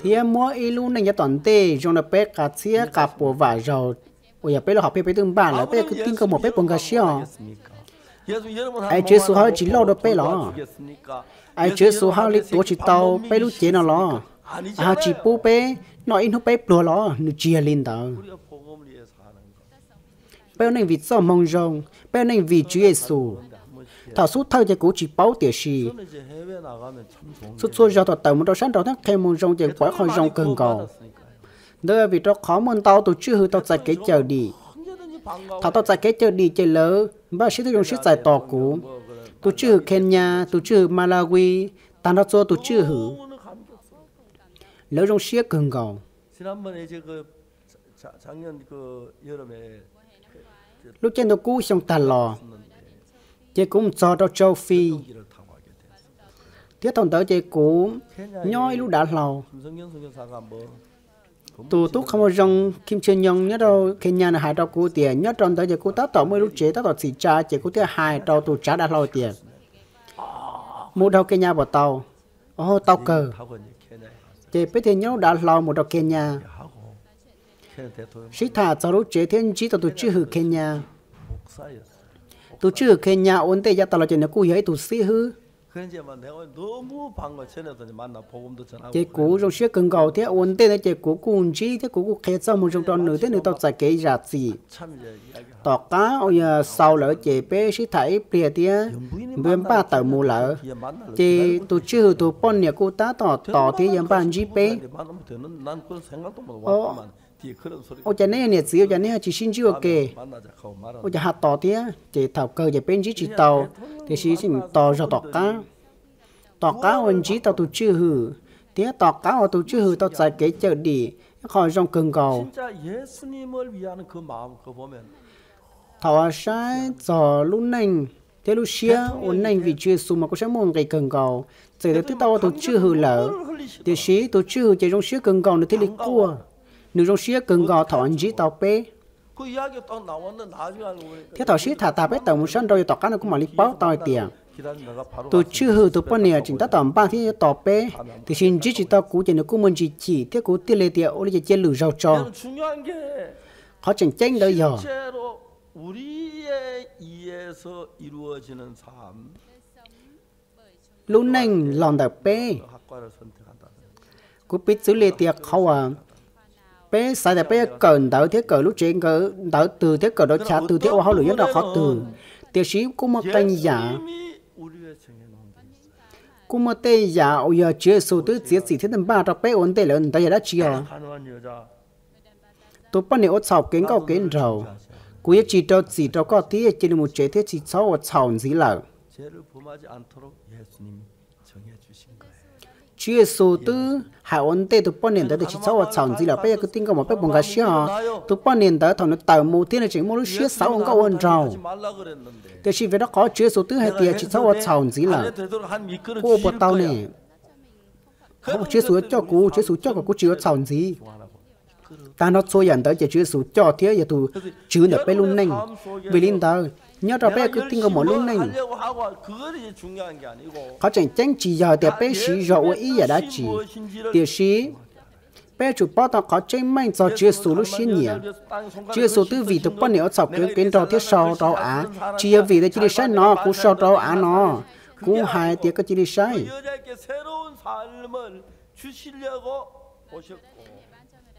thiab muab ib lub neej yav tom ntej zoo rau peb qas txhiab qas puas vam zaug uas yog peb lub hom phiaj peb twb npaj lawm. Peb yog kwv tij nkauj muam peb puas nkag siab os? Es Tswv Yexus ho tsis loj dua peb los? Es Tswv Yexus ho li tuav tsis tau peb lub cev no los? Es ho tsis pub peb noj ib hnub peb pluag los? Nws tsis yog li ntawd. Peb ua neej vim txoj moo zoo, peb ua neej vim Tswv Yexus. Thaum xub thawj ces kuv tsis paub, tiam sis txhua txhua zaug thaum tawm mus rau sab nraud thiab qhia moo zoo ces pom ib qho zoo kawg nkaus. Ntawd vim rau qhov muaj ntau tus tswj hwm tau txais kev cawm dim. Thaum tau txais kev cawm dim ces lawv npaj siab thiab zoo siab txais tos kuv. Tus tswj hwm Kenya, tus tswj hwm Malawi, tag nrho txhua tus tswj hwm, lawv zoo siab kawg nkaus. Lub caij ntuj kub xyoo tag los, ces kuv mus txog rau châu Phi, thiab thaum ntawd ces kuv nyob ib lub dav hlau. Tus tub qhia moo zoo Kim Chun Yong nyob rau Kenya nws hais rau kuv tias nyob rau ntawd ces kuv tab tom muaj ib lub tsev tab tom txhim tsa, ces kuv thiaj hais rau tus tsav dav hlau tias, Mus dhau Kenya puas tau? Ov, tau kawg. Ces peb thiaj nyob lub dav hlau mus rau Kenya, sib tham txog lub tsev thiab ntsib tau tus tswj hwm Kenya. Tus tswj hwm Kenya ua ntej yav tas los ces nws kuj yog ib tug xib hwb. Ces kuv zoo siab kawg nkaus thiab ua ntej ntawd ces kuv kuj ntsib thiab kuv kuj qhia txoj moo zoo rau nws thiab nws tau txais kev zam txim. Tom qab uas yog xaus lawm ces peb sib tham ib pliag thiab npaj tawm mus lawm, ces tus tswj hwm tus poj niam kuj tab tom tos thiab yuav npaj ntsib peb. Ua cas neb yog niam txiv ua cas neb ho tsis sib ntsib ua ke? Ua cas ho tos thiab? Ces thaum kawg ces peb ntsib tsis tau, tiam sis tos zog tom qab. Tom qab uas ntsib tau tus tswj hwm, thiab tom qab uas tus tswj hwm tau txais kev cawm dim, ib qho zoo kawg nkaus. Thaum saib txog lub neej thiab lub siab ua neej vim Tswv Yexus mas kuj saib muaj nqis kawg nkaus. Txawm tias twb tau ua tus tswj hwm lawm, tiam sis tus tswj hwm ces zoo siab kawg nkaus nws thiaj li quaj. Nws zoo siab kawg nkaus thaum ntsib tau peb. Thiab thaum sib tham tas peb tawm mus sab nraud yog tom qab no kuv mam li paub tau hais tias tus tswj hwm tus poj niam tseem tab tom npaj thiab yuav tos peb, tiam sis ntsib tsis tau kuv ces nws kuj muaj ntsis chim thiab kuv thiaj li tias ua li ces cia lwm zaug tso. Qhov tseem ceeb ntawd yog lub neej los ntawm peb. Kuv piv txwv li tias qhov uas peb xav tias peb yuav kawm ntawv thiab kawm lub tsev ntawv twg thiab kawm rau chav twg thiab ua hauj lwm nyob rau qhov twg, tiam sis kuj muaj qee yam, kuj muaj tej yam uas yog Tswv Yexus twb txiav txim thiab npaj rau peb ua ntej lawm. Ntawd yog dab tsi os? Tus poj niam ua txhaum kev nkauj kev nraug, kuv yuav tsis rau txim rau koj thiab, cia li mus tsev thiab tsis txhob ua txhaum ntxiv lawm. Tswv Yexus twb hais ua ntej tus poj niam ntawd tias tsis txhob ua txhaum ntxiv lawm. Peb yog kwv tij nkauj muam peb puas nkag siab os? Tus poj niam ntawd thaum nws tawm mus thiab nws tseem muaj lub siab xav ua nkauj ua nraug, tiam sis vim rau qhov Tswv Yexus twb hais tias tsis txhob ua txhaum ntxiv lawm, kuv ua puas tau ne? Tswv Yexus yuav coj kuv, Tswv Yexus coj kom kuv tsis ua txhaum ntxiv. Tag nrho txhua yam ntawd ces Tswv Yexus coj thiab yog tus tswv ntawm peb lub neej. Vim li ntawd, nyob rau peb kwv tij nkauj muam lub neej, qhov tseem ceeb tsis yog tias peb siv zog ua ib yam dab tsi, tiam sis peb yuav tsum paub tau qhov tseeb meej txog Tswv Yexus lub siab nyiam. Tswv Yexus twb vim tus poj niam ua txhaum kev kev nraug thiab sau rau hauv av, tsis yog vim tias cia li saib no, kuv sau rau hauv av no, kuv hais tias koj cia li saib.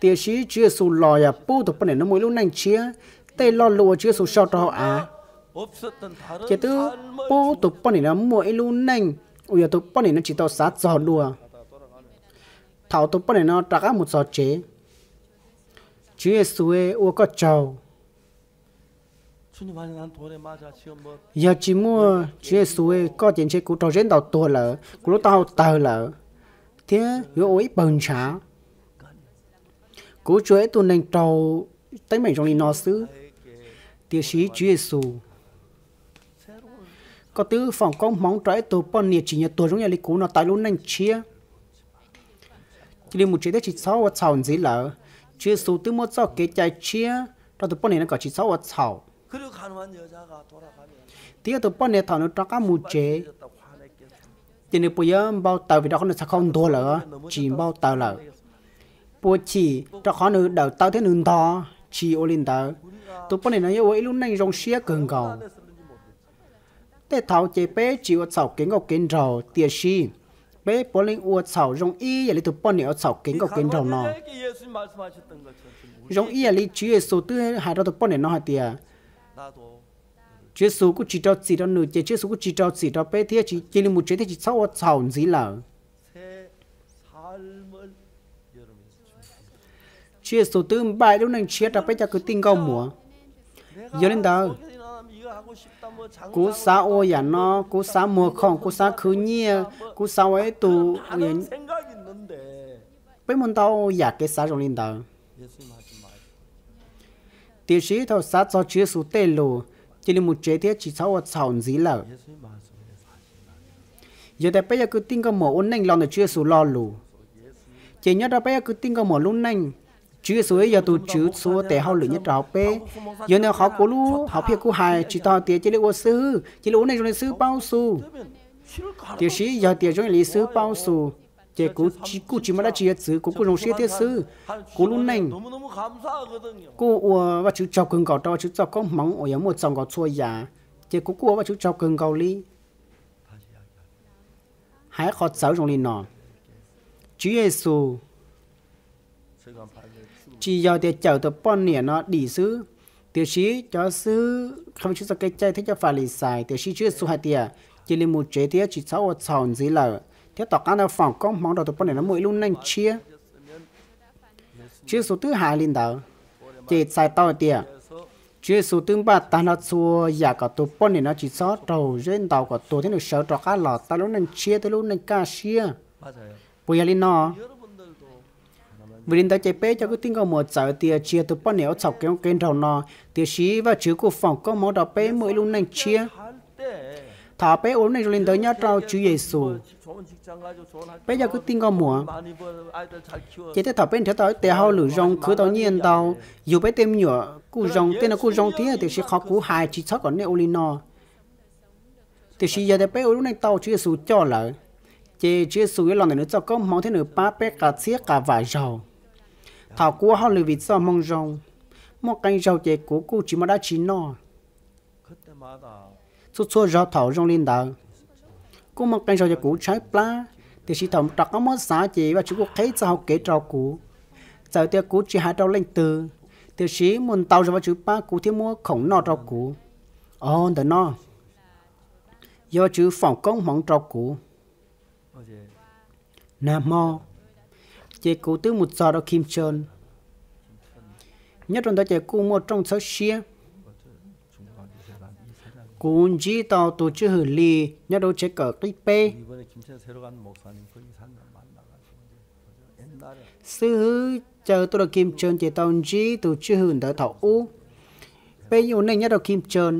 Tiam sis Tswv Yexus los yog pub tus poj niam no muaj ib lub neej tshiab. Tej lo lus uas Tswv Yexus sau rau hauv av ces twb pub tus poj niam no muaj ib lub neej uas yog tus poj niam no tsis tau xav txog dua. Thaum tus poj niam no rov qab mus txog tsev, Tswv Yexus ua koj tsaug. Yog tsis muaj Tswv Yexus, koj ces ntshe kuv raug zeb ntaus tuag lawm, kuv lub taub hau tawg lawm, thiab yuav ua ib pawg ntshav. Kuv tsuas ib tug neeg raug teeb meem zoo li no xwb. Tiam sis Tswv Yexus, koj twb foom koob hmoov rau ib tug poj niam tsim nyog tuag zoo ib yam li kuv no tau lub neej tshiab. Cia li mus tsev thiab tsis txhob ua txhaum ntxiv lawm. Tswv Yexus twb muab txoj kev cai tshiab rau tus poj niam no kom tsis txhob ua txhaum. Thiab tus poj niam thaum nws rov qab mus tsev, ces nws puas yuav npau taws vim rau qhov nws txhais khau ntuag lawm? Tsis npau taws lawm. Puas chim rau qhov nws dawm taw thiab nws ntog? Tsis ua li ntawd. Tus poj niam no yuav ua ib lub neej zoo siab kawg nkaus. Tej thaum ces peb tsis ua txhaum kev nkauj kev nraug, tiam sis peb puav leej ua txhaum zoo ib yam li tus poj niam ua txhaum kev nkauj kev nraug no. Zoo ib yam li Tswv Yexus twb hais rau tus poj niam no hais tias, Tswv Yexus kuj tsis rau txim rau nws, ces Tswv Yexus kuj tsis rau txim rau peb thiab, cia li mus tsev thiab tsis txhob ua txhaum ntxiv lawm. Tswv Yexus twb npaj ib lub neej tshiab rau peb cov kwv tij nkauj muam. Yog li ntawd, kuv xav ua yam no, kuv xav muag khoom, kuv xav khwv nyiaj, kuv xav ua ib tug, peb muaj ntau yam kev xav zoo li ntawd. Tiam sis thaum xav txog Tswv Yexus tej lus, cia li mus tsev thiab tsis txhob ua txhaum ntxiv lawm. Yog tias peb cov kwv tij nkauj muam ua neej los ntawm Tswv Yexus lo lus, ces nyob rau peb cov kwv tij nkauj muam lub neej, Tswv Yexus yog tus tswv txhua tes hauj lwm nyob rau hauv peb. Yog li ntawd qhov kuv lub hom phiaj kuv hais tsis tau hais tias cia li ua xwb, cia li ua neej zoo li xwb paub xwb. Tiam sis yog tias zoo li xwb paub xus, ces kuv kuj tsis muaj dab tsi yuav txwv, kuv kuj zoo siab thiab xwb. Kuv lub neej kuj ua Vajtswv tsaug kawg nkaus rau Vajtswv txoj koob hmoov uas yog muaj txaus nkaus txhua yam, ces kuv kuj ua Vajtswv tsaug kawg nkaus li. Hais qhov txawv zoo li no, Tswv Yexus tsis yog tias cawm tus poj niam no dim xwb, tiam sis cov xib hwb qhia Vajtswv txoj kev cai thiab cov Falixais, tiam sis Tswv Yexus hais tias, cia li mus tsev thiab tsis txhob ua txhaum ntxiv lawm, thiab tom qab ntawd foom koob hmoov rau tus poj niam no muaj ib lub neej tshiab. Tswv Yexus twb hais li ntawd, ces txhais tau hais tias Tswv Yexus twb npaj tag nrho txhua yam kom tus poj niam no tsis txhob raug zeb ntaus kom tuag thiab nws sawv rov qab los tau lub neej tshiab thiab lub neej kaj siab. Puas yog li no? Vim li ntawd ces peb cov kwv tij nkauj muam, txawm tias tsis yog tus poj niam ua txhaum kev zoo kev nraug no, tiam sis Vajtswv kuj foom koob hmoov rau peb muaj ib lub neej tshiab. Thaum peb ua lub neej zoo li ntawd nyob rau Tswv Yexus, peb cov kwv tij nkauj muam, ces tej thaum peb nrhiav tau ib tes hauj lwm zoo, khwv tau nyiaj ntau, yug peb tej me nyuam kuj zoo, tej no kuj zoo thiab, tiam sis qhov kuv hais tsis txhob kom nej ua li no. Tiam sis yog tias peb ua lub neej tau Tswv Yexus coj lawm, ces Tswv Yexus yuav los ntawm nws txoj koob hmoov thiab nws pab peb qas txhiab qas vam zaug. Thaum kuv ua hauj lwm vim txoj moo zoo, muaj qee zaug ces kuv kuj tsis muaj dab tsi noj. Txhua txhua zaug thaum zoo li ntawd, kuj muaj qee zaug ces kuv tshaib plab, tiam sis thaum rov qab muab xav ces Vajtswv kuj qheb txoj hau kev rau kuv. Txawm tias kuv tsis hais rau leej twg, tiam sis muaj ntau zaug Vajtswv pab kuv thiab muab khoom noj rau kuv. Os, ntawm no yog Vajtswv foom koob hmoov rau kuv. Nag hmo ces kuv twb mus txog rau Kim Chon. Nyob rau ntawd ces kuj muaj rooj txhawb siab. Kuv ntsib tau tus tswj hwm li nyob rau tsev kawm qib peb. Xib hwb caw tuaj rau Kim Chon ces tau ntsib tus tswj hwm ntawd thaum ub. Peb ua neej nyob rau Kim Chon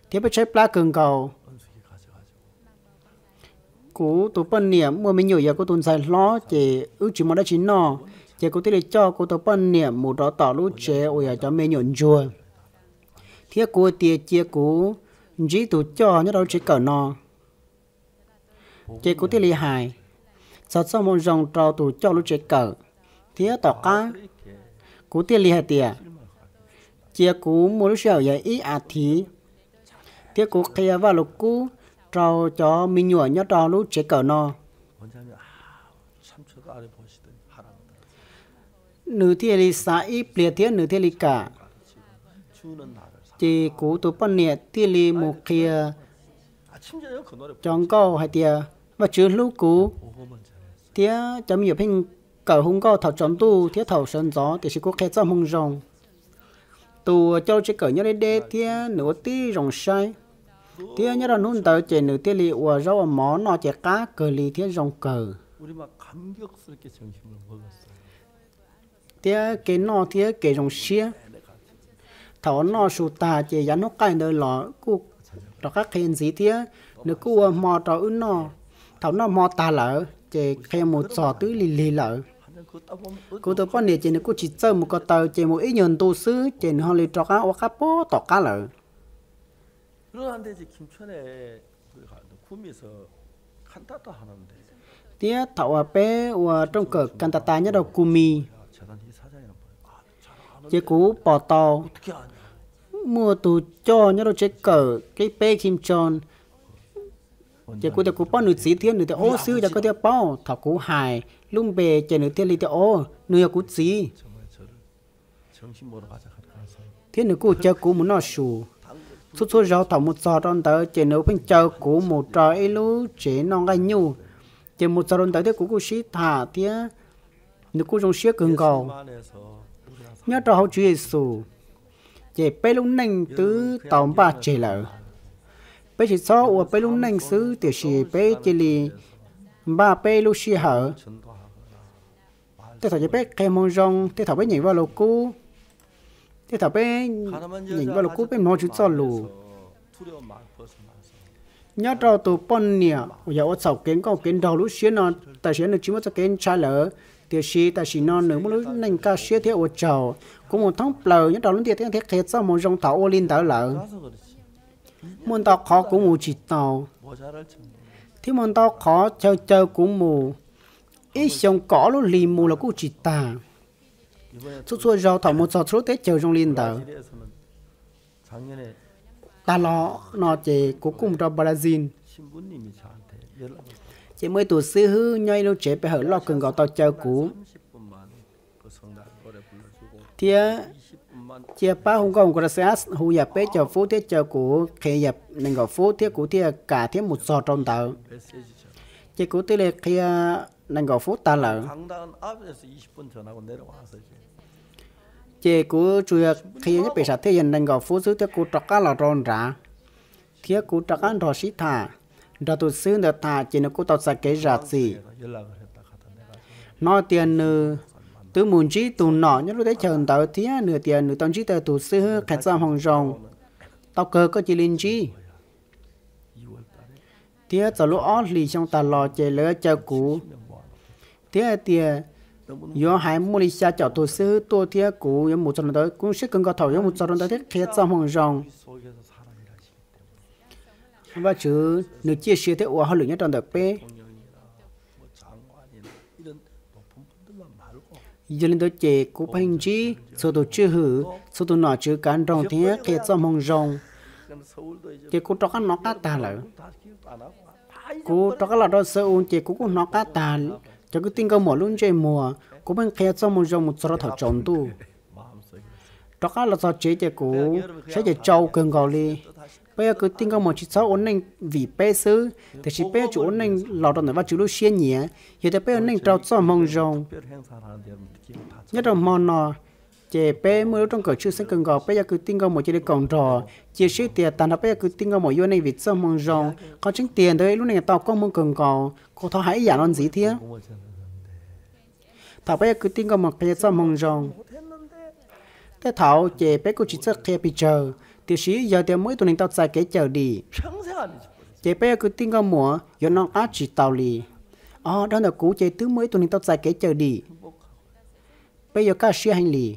thiab peb tshaib plab kawg nkaus. Kuv tus poj niam muaj me nyuam yog kuv tus ntxhais hlob ces wb tsis muaj dab tsi noj, ces kuv thiaj li coj kuv tus poj niam mus rau tom lub tsev uas yog cov me nyuam ntsuag, thiab kuv tias cia kuv ntsib tus coj nyob rau lub tsev kawm no. Ces kuv thiaj li hais txog txoj moo zoo rau tus coj lub tsev kawm, thiab tom qab kuv thiaj li hais tias cia kuv muaj lub sij hawm yog ib as thiv, thiab kuv qhia Vaj Lug Kub rau cov me nyuam nyob rau lub tsev kawm no. Nws thiaj li xav ib pliag thiab nws thiaj li kam. Ces kuv tus poj niam thiaj li mus qhia cov nkauj hais tias Vajtswv hlub kuv, thiab cov me nyuam pheej kawm hu nkauj thaum tsaus ntuj thiab thaum sawv ntxov, tiam sis kuv qhia txoj moo zoo. Tus uas coj lub tsev kawm nyob deb deb thiab nws ua tib zoo saib, thiab nyob rau hnub ntawd ces nws thiaj li ua zaub ua mov noj ces qab kawg li thiab zoo kawg. Thiab kev noj thiab kev zoo siab. Thaum uas noj su tag ces yav hnub qaij ntawd los kuj rov qab qhia ntxiv thiab. Nws kuj ua hmo rau wb noj. Thaum noj hmo tag lawm ces qhia mus txog twb lig lig lawm. Kuv tus poj niam ces nws kuj tsis txawj mus ko taw, ces mus ib nyuag ntu xwb ces nws ho li rov qab ua qab puag tom qab lawm. Thiab thaum uas peb ua rooj kawm Kantatas nyob rau Kumis, ces kuv pom tau muaj tus coj nyob rau tsev kawm qib peb Kim Chon. Ces kuv tias kuv paub nws txiv thiab, nws tias ob xwb cas koj thiaj paub. Thaum kuv hais lub npe ces nws thiaj li tias o, nws yog kuv txiv. Thiab nws kuj caw kuv mus noj su. Txhua txhua zaug thaum mus txog rau ntawd ces nws pheej caw kuv mus rau ib lub tsev noj nqaij nyuj. Ces mus txog rau ntawd thiab kuv kuj sib tham thiab nws kuj zoo siab kawg nkaus. Nyob rau hauv Tswv Yexus, ces peb lub neej twb tau npaj tseg lawm. Peb tsis txhob ua peb lub neej xwb, tiam sis peb cia li npaj peb lub sij hawm. Tej thaum ces peb qhia hmoo zoo, tej thaum peb nyeem Vaj Lug Kub, tej thaum peb nyeem Vaj Lug Kub peb mloog Tswv Txojlus. Nyob rau tus poj niam uas yog ua txhaum kev nkauj kev nraug lub siab no, tam sim no nws tsis muaj txoj kev ntshai lawm, tiam sis tam sim no nws muaj lub neej kaj siab thiab ua tsaug. Kuv mus thoob plaws nyob rau lub ntiaj teb thiab qhia txoj moo zoo thaum ua li ntawd lawm. Muaj ntau qhov kuv mus tsis tau, thiab muaj ntau qhov chaw caw kuv mus, ib xyoo kom ob lub hlis mus los kuj tsis tag. Txhua txhua zaus thaum mus txog txhua lub teb chaws zoo li ntawd. Tag los no ces kuv kuj mus rau Brazil, ces muaj ib tug xib hwb nyob ib lub tsev pe hawm loj kawg nkaus tau caw kuv, thiab cia pab hu nkauj hu nraus, hu yam peb caug fub thiab caw kuv qhia yam nees nkaum fub thiab kuv thiaj kam thiab mus txog rau ntawd. Ces kuv thiaj li qhia nees nkaum fub tag lawm. Ces kuv tsuas yog qhia nyob pem sam thiaj yog nees nkaum fub xwb thiab kuv rov qab los rau nrad, thiab kuv rov qab nrog sib tham, nrog tus xib hwb ntawd tham ces nws kuj tau txais kev zam txim. Hnov tias nws twb mus ntsib tus nom nyob lub teb chaws ntawd thiab nws tias nws tau ntsib tau tus xib hwb qhia txoj moo zoo. Tau kawg koj cia li ntsib. Thiab txog lub ob hlis xyoo tas los ces lawv caw kuv thiab hais tias yuav hais muaj li xya caum tus xib hwb tuaj thiab kuv yuav mus txog rau ntawd. Kuv zoo siab kawg nkaus thaum yuav mus txog rau ntawd thiab qhia txoj moo zoo. Vajtswv nws ciaj sia thiab ua hauj lwm nyob rau ntawm peb. Yog li ntawd ces kuv pheej ntsib txhua tus tswj hwm, txhua tus nom tswv kav nroog thiab qhia txoj moo zoo. Ces kuv rov qab hnov qab tag lawm. Kuv rov qab los rau Seoul ces kuv kuj hnov qab tag cov kwv tij nkauj muam lub ntsej muag. Kuv pheej qhia txoj moo zoo mus txog rau thaum tsaus ntuj. Rov qab los txog tsev ces kuv saib ces tsau kawg nkaus li. Peb yog kwv tij nkauj muam tsis txhob ua neej vim peb xwb, tiam sis peb yuav tsum ua neej los rau ntawm Vajtswv lub siab nyiam, yog tias peb ua neej rau txoj moo zoo. Nyob rau hmo no, ces peb muaj lub rooj kawm tshwj xeeb kawg nkaus, peb yog kwv tij nkauj muam cia li koom nrog, cia siab tias tag nrho peb yog kwv tij nkauj muam yuav neej vim txoj moo zoo. Qhov tseeb tiag ntawd ib lub neej tau koob hmoov kawg nkaus, kuv thov hais ib yam no ntxiv thiab. Thaum peb yog kwv tij nkauj muam qhia txoj moo zoo, tej thaum ces peb kuj tsis txawj qhia pes tsawg, tiam sis yog tias muaj ib tug neeg tau txais kev cawm dim, ces peb yog kwv tij nkauj muam yuav nco qab tsis tau li. Os, dhau ntawm kuv ces twb muaj ib tug neeg tau txais kev cawm dim, peb yuav kaj siab heev li.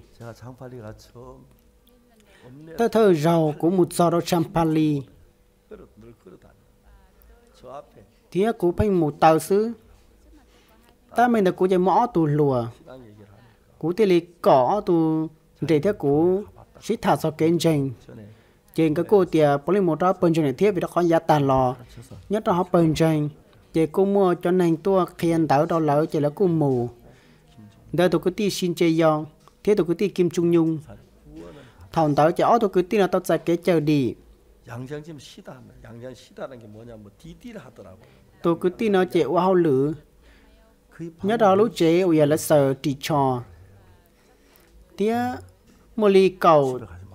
Thawj thawj zaug kuv mus txog rau Champhali, thiab kuv pheej mus taw xwb. Tab meeg ntawd kuv ces muaj ob tug hluas, kuv thiaj li kom ob tug nres thiab kuv sib tham txog kev ntseeg. Ces nkawd kuj tias puav leej mus rau hauv pawg ntseeg lawm thiab vim rau qhov yav tag los nyob rau hauv pawg ntseeg, ces kuj muaj cov neeg tuaj qhia ntawv rau lawv ces lawv kuj mus. Ntawd tus kwv tij Shin Jae Young thiab tus kwv tij Kim Jong Un. Thaum ntawd ces ob tug kwv tij no tau txais kev cawm dim. Tus kwv tij no ces ua hauj lwm nyob rau lub tsev uas yog lawv xaws ris tsho, thiab muaj li kaum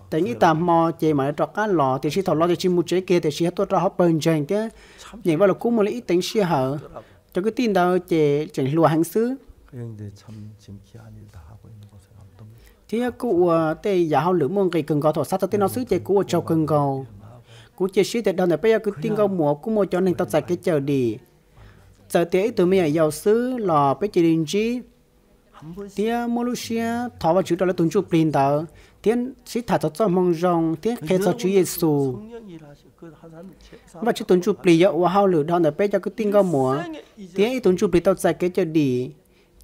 teev ib tag hmo ces mam li rov qab los, tiam sis thaum los ces tsis mus tsev kiag tiam sis yog tuaj rau hauv pawg ntseeg thiab nyeem Vaj Lus Kub muaj li ib teev sij hawm. Cov kwv tij ntawd ces tseem hluas heev xwb, thiab kuj ua tej yam hauj lwm muaj nqis kawg nkaus. Thaum xav txog tej no xwb ces kuv ua tsaug kawg nkaus. Kuv cia siab tias dhau ntawm peb yog kwv tij nkauj muam kuj muaj cov neeg tau txais kev cawm dim. Txawm tias ib tug me nyuam yaus xwb los peb cia li ntsib thiab muab lub siab thov Vajtswv rau lawv tus ntsuj plig ntawd thiab sib tham txog txoj moo zoo thiab qhia txog Tswv Yexus. Vajtswv tus ntsuj plig yuav ua hauj lwm dhau ntawm peb cov kwv tij nkauj muam, thiab ib tug ntsuj plig tau txais kev cawm dim,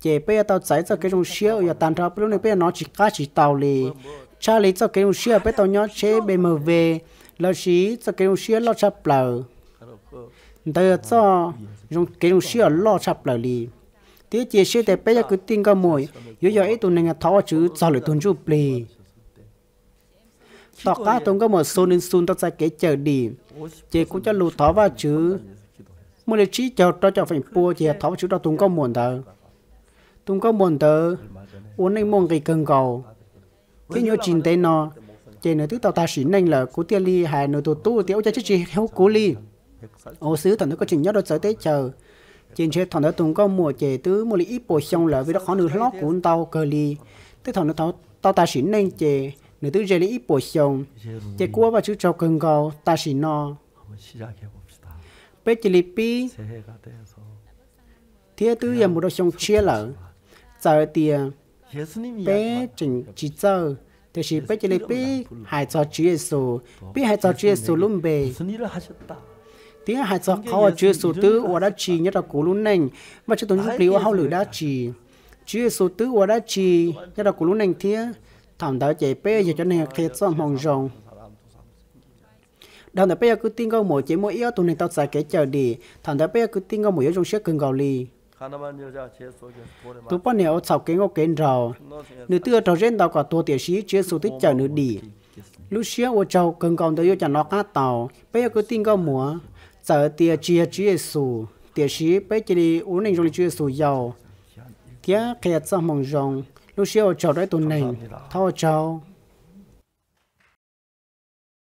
ces peb yuav tau txais txoj kev zoo siab uas yog tag nrho peb lub neej peb yuav hnov tsis qab tsis tau li. Tshaj li txoj kev zoo siab peb tau nyob tsheb B M W, lossis txoj kev zoo siab loj tshaj plaws. Ntawd yog txoj kev zoo siab uas loj tshaj plaws li. Thiab cia siab tias peb cov kwv tij nkauj muam yuav yog ib tug neeg thov Vajtswv txog lwm tus ntsuj plig. Tom qab tus nkauj muam Xu Nin Xu tau txais kev cawm dim, ces kuv cov lus thov Vajtswv muaj li tsib caug rau caum feem pua ces yog thov Vajtswv rau tus nkauj muam ntawd. Tus nkauj muam ntawd ua neej muaj nqis kawg nkaus, thiab nyuaj tsis ntev no ces nws twb tau tag sim neej lawm. Kuv thiaj li hais nws tus tub tias, ua cas tsis hu kuv li? Ua xwb thaum ntawd koj tseem nyob rau txawv teb chaws. Ces ntshe thaum ntawd tus nkauj muam ces twb muaj li ib puas xyoo lawm vim rau qhov nws hlob kuv ntau kawg li. Tej thaum nws tau tag sim neej ces nws twb ze li ib puas xyoo. Ces kuv ua Vajtswv tsaug kawg nkaus tam sim no. Peb cia li pib thiab twb yog mus rau xyoo tshiab lawm. Txawm tias peb tseem tsis txawj Tiam sis peb cia li pib hais txog Tswv Yexus, pib hais txog Tswv Yexus lub npe, thiab hais txog qhov uas Tswv Yexus twb ua dab tsi nyob rau kuv lub neej. Vajtswv tus Ntsuj Plig ua hauj lwm dab tsi? Tswv Yexus twb ua dab tsi nyob rau kuv lub neej thiab? Thaum ntawd ces peb yog cov neeg qhia txoj moo zoo. Dhau ntawm peb yog kwv tij nkauj muam ces muaj ib ob tug neeg tau txais kev cawm dim, thaum ntawd peb yog kwv tij nkauj muam yuav zoo siab kawg nkaus li. Tus poj niam uas txhaum kev nkauj kev nraug, nws twb yuav raug zeb ntaus kom tuag, tiam sis Tswv Yexus twb cawm nws dim. Lub siab ua tsaug kawg nkaus ntawd yuav cas hnov qab tau? Peb yog kwv tij nkauj muam, txawm tias tsis yog Tswv Yexus, tiam sis peb cia li ua neej zoo li Tswv Yexus yau thiab qhia txoj moo zoo. Lub siab ua tsaug rau ib tug neeg. Thov ua tsaug.